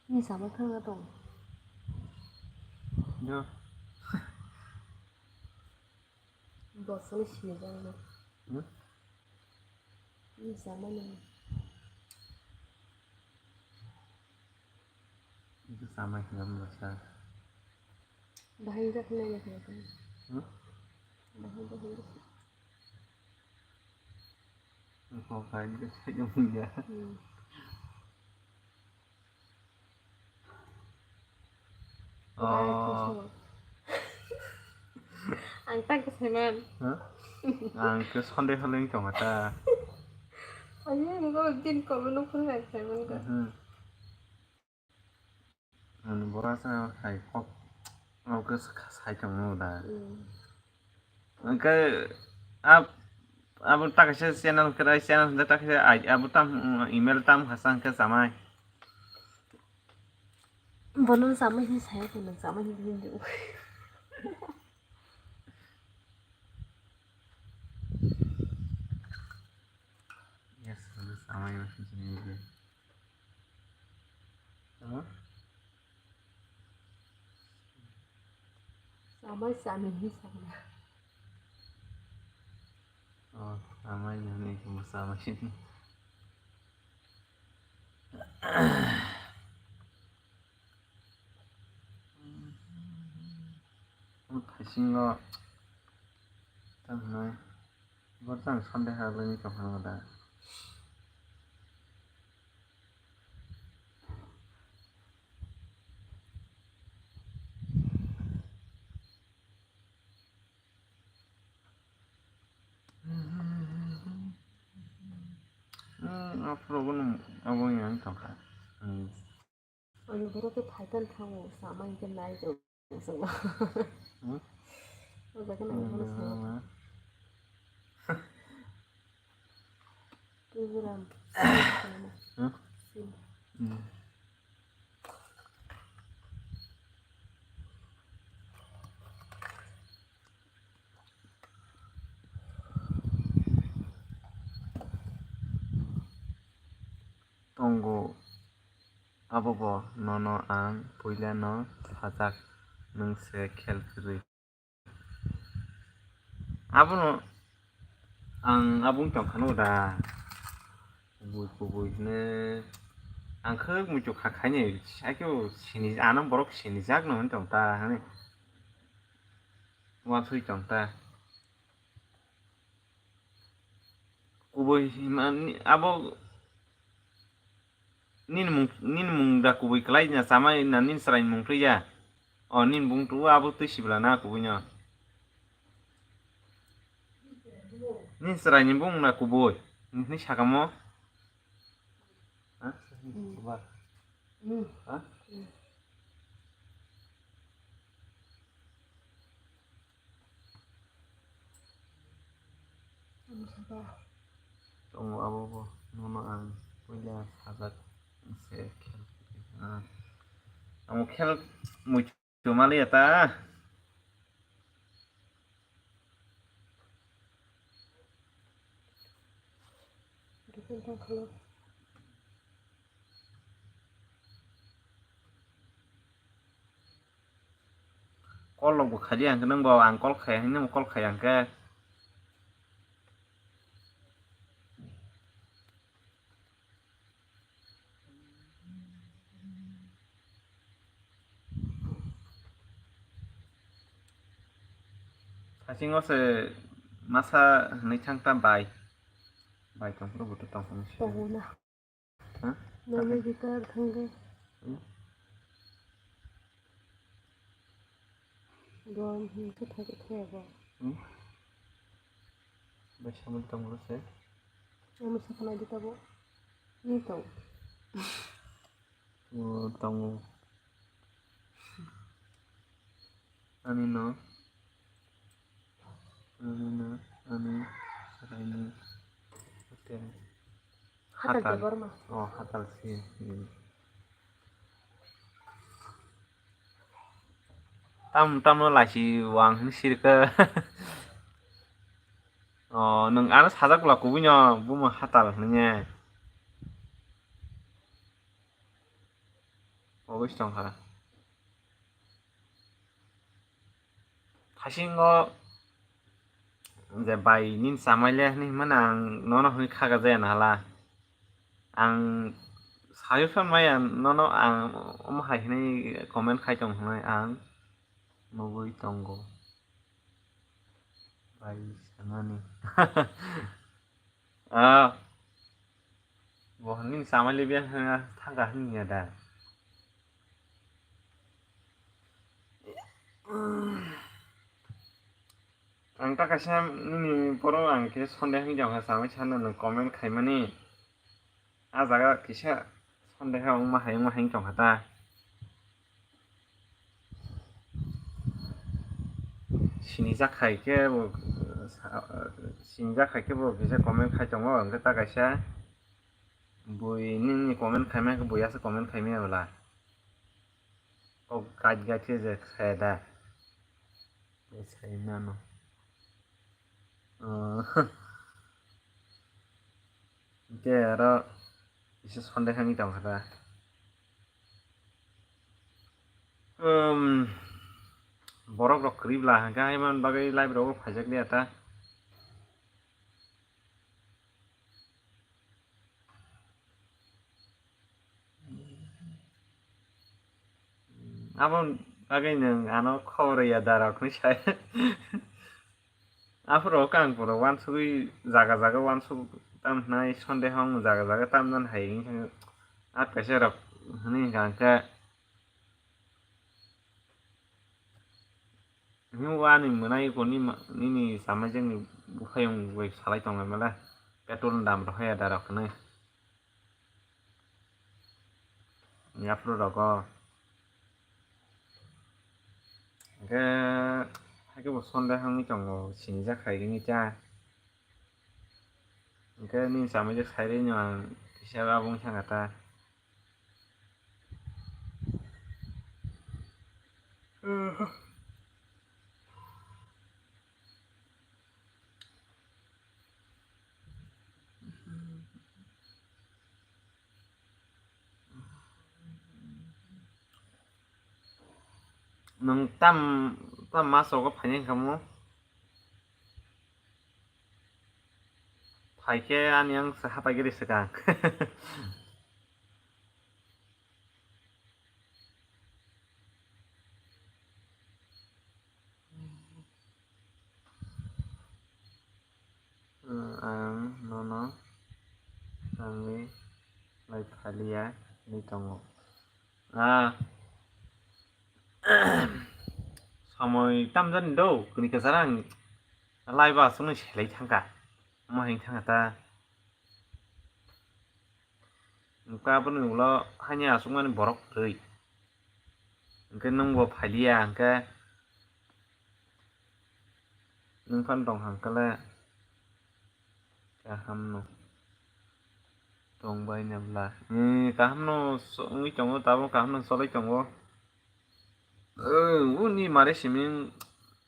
Ni sama thang na tong. Yo. Bosoni sini jang na. Hmm? Ni sama ni. Itu sama sih, nggak merasa. Bahaya kena ya kena. Hmm? Bahaya bahaya. Kok kain ke saja punya. Hmm. Oh. Ang tak keseman. Hah? Ang ke Sunday haling tong ata. Ayo, nunggu din kalau nunggu nggak keseman kan. Hmm. Ani bora sa hai kok, kok ke sa-, sai tong no da. Hmm. Hingke ab-, abo ta kaisa channel khe, channel hwnda ta kaisa ai, abo tam, email tam hasa hingke samai. Bono samai hin saya khe nang samai hin hin. Yes, samai hin hin. Huh? Samai sami ni sama. Oh, samai ni sama samai. Thaisingo tamo. Bo tang Sunday ha lani tong hwngo da. Hmm, afro abo yang tongkha. Hmm. Ani borok khe phaitan thango, sama hingke nai tong. Hmm? O jaga nang bono sama. Hmm. Tujuram. Hmm? Hmm. Tongo. Abobo nono ang puilano sajak, nwng se khel kwrwi. Abono ang abo wng tong phano da. Kubui kubui hwnwi ang khe muitu kha khainai, sakhe sini, ano borok sinijakno hwn tong ta hwnwi uansui tong ta. Kubui hwnmani abo nini mung, nini mung da kubui kwlai na, chamai na nini chwraini mung twi ya? O nini bung twi abo twi sibla na kubui no. Nini chwraini bung na kubui. Nini sakamo? Ha? Hmm. Ba. Hmm. Ha? Hmm. Ang saka. Tongo abo bo, nono ang puila sajak se khel. Ah. Ang khel muitu mali ya ta. Dukun tang khalo. Call rok bo khaidi ang khe, nwng bo ang call khai, nwng call khai ang khe. Hasingo se masa hwnwi thang ta bai. Bai tong phuru bo tong phuru se. Tongo na. Ha? Nani guitar thangkhe. Hmm? Dom hwn khe thangkhe thaya bo. Hmm? Bai samani tonglo se. Omo sakha naidi tabuk. Ni tong. O tongo. Ani no. Ani no. Ani. Sakai ni. Hotel. Hatal Hatal. Debbarma. O, hatal si. Hmm. Tam, tamno laisi wang hwnwi sirkha. O, nwng ano sajak bwla kubui no, bumo hatal hwnwi. Obo se tongkha. Haisingo je bai nini chamai le hwnwi himano ang nono hwnwi khaga jaya nahala. Ang suggestion maya nono ang omo hai hwnwi comment khai tong hwnwi ang nugui tongo. Bai sanani. Ah. Bo hwnwi chamai le biyang hwnwi thangkha hwnwi ya da. Ang ta kaisa nini borok ang khe sonde hwnwi tongkha, samai sana nwng comment khaimani. A jaga kisa sonde kha wngma hai wngma hai tongkha ta. Sinijak hai khe bo, sinijak hai khe bo kisa comment khai tongo, hwnkhe ta kaisa bui nini comment khaima khe bui aswk comment khaimaya bwla. Kok gait gait khe je saya da. Sai mano. Hwnkhe aro kisa sonde khe wngwi tongkha da. Um, borok rok kwrwi bwla hwnkhe hai man bagwi live rogo phaijak liya ta. Abo bagwi nwng ano khobor ya da rok hinwi sai. Aphuru khe ang puro uansugwi jaga jaga uansuk tam hwnai sonde hong jaga jaga tam nan hai wngkha. A kaisa rok hwnwi hwnkha khe. Nini ani mwnai ko nini chamai jengni buphayung bai salai tonglai male. Petrol ni dam rohaya da rok hwnwi. Yaphuru rogo. Hwnkhe haikhe bo sonde hwnwi tongo sinijak hai wngwi cha. Hwnkhe nini chamai jek sai rwino ang kisa abo wngkha ta. Nwng tam, tam mas rogo phainai wngkha mo? Phaikhe ani ang se hapai giri swkang. Ang nono nangwi lai phaliya hinwi tongo. Ah. Samoi tamjani do, kuni kwcharo ang lai ba aswknwi selai thangkha. Omo hai thangkha ta. Hwnkhe aboni ulo haini achukmani borok kwrwi. Hwnkhe nwngbo phaliya hwnkhe nwng phano tongkha hwnkhe le kaham no tongbaina bwla. Kaham no wngwi tongo, tabuk kaham no cholwi tongo. Uni mare simi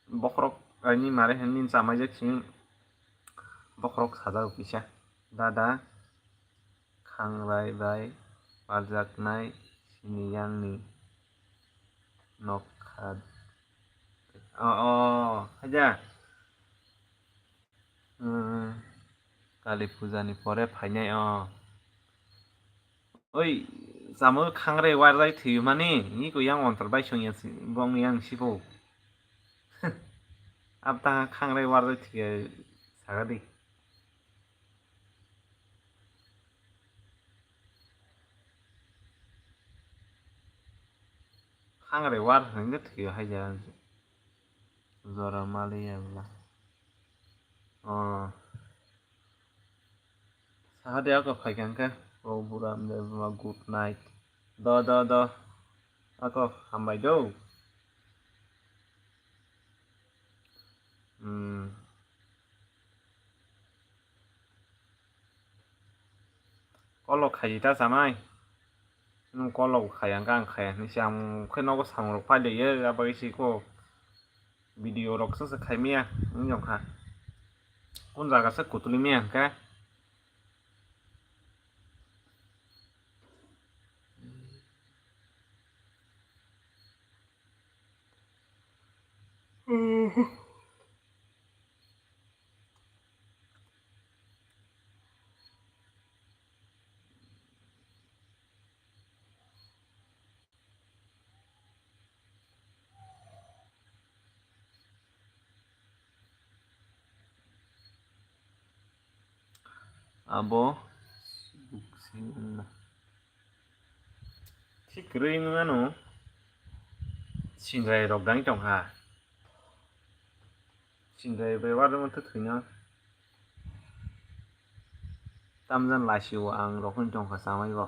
bokhorok, ani mare hwnwi chamaijak simi bokhorok sajak kisa. Dada. Khangrai bai parjaknai siniyangni nokha. O, o, haja. Hmm, Kali puja ni pore phainai o. Oi, chamo khangrai warjai thwi mani, ni ko yang ontor bai song yang si, bong yang sibo. Abta khangrai warjai thwi sagadi. Khangrai war hwnkhe thwio hai jagani jora maliya bwla. O. Taha de ako phaikha hwnkhe, o bura hamjak ma good night. Do, do, do. Ako hambai do. Hmm. Kolok khaidi ta chamai. Nwng kolok khai ang kha ang khai. Nisi ang khe nogo samung rok pai de ye, abagwi si ko video rok se se khai miya wng jong kha. Kun jaga se kutuli miya hwnkhe. Abo thik kwrwi wngmano, sindrai rok dang tongkha. Sindrai bai warwi mantha thwino. Tamjani laisio ang rok wng tongkha chamaibo.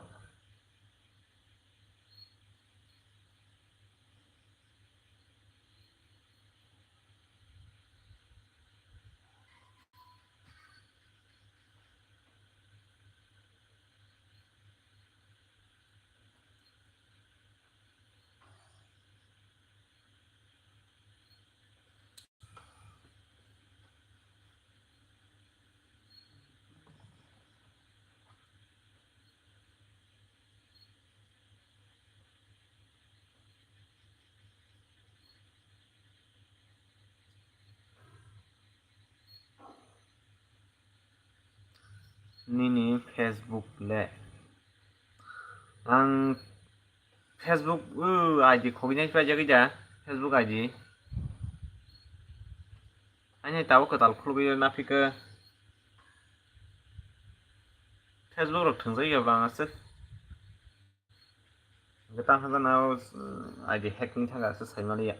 Nini Facebook le? Ang Facebook, uh, I D khogwi nai paijagwi da, Facebook I D. Ani tabuk kwtal khulugwi naphikhe. Facebook rok thwngjak ya bang aswk. Hwnkhe tang hwnjak na, uh, I D hack wngwi thangkha aswk saimaliya.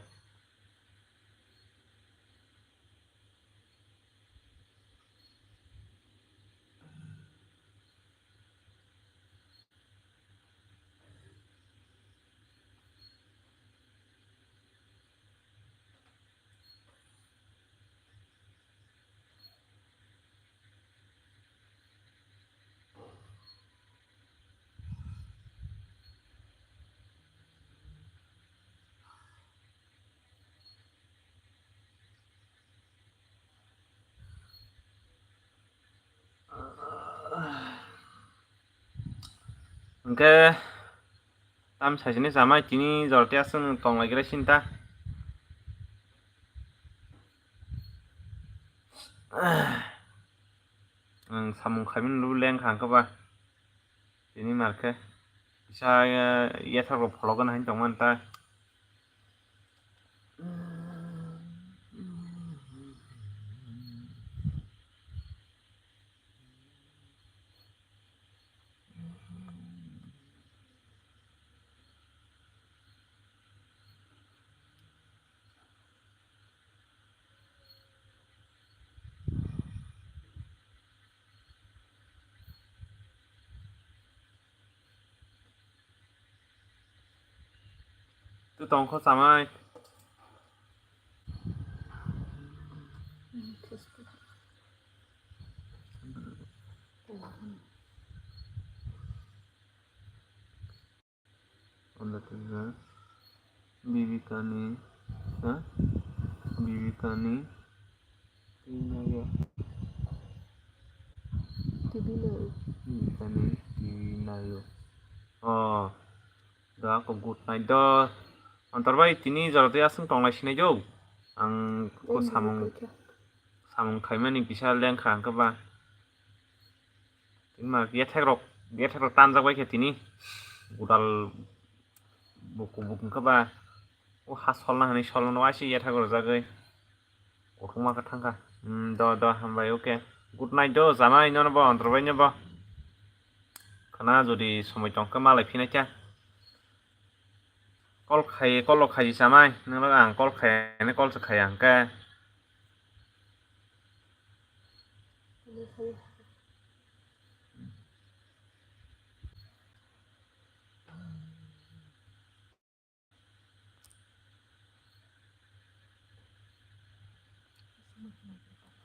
Hwnkhe tam saisini chamai tini jora tei aswk tonglaigwrai sinta. Ang samung khaimani lengkha hwnkhe ba. Tini markhe kisa, eh, yathok rok phologana hin tongmani ta. Tu tongkho chamai. Anda tengah. Bibikani, ha? Bibikani. Tinayo. Tibinayo. Bibikani tinayo. Oh. Da ko good night do. Antar bai tini jora tei aswng tonglai sinai do. Ang ko samung, samung khaimani kisa lengkha hwnkhe ba. Tini ma yathek rok, yathek rok tanjak bai khe tini. Gudal buku buku hwnkhe ba. O ha solna hwnwi solna waisi yathek rok jagwi. Kothoma khe thangkha. Hmm, do, do, hambai, okay. Good night do, jamai nono bo, Antar bai no bo. Khana jodi somoi tongkhe malai phinai kha. Call khai, call rok khai chamai, nokno ang call khai, ani call se khai ang khe.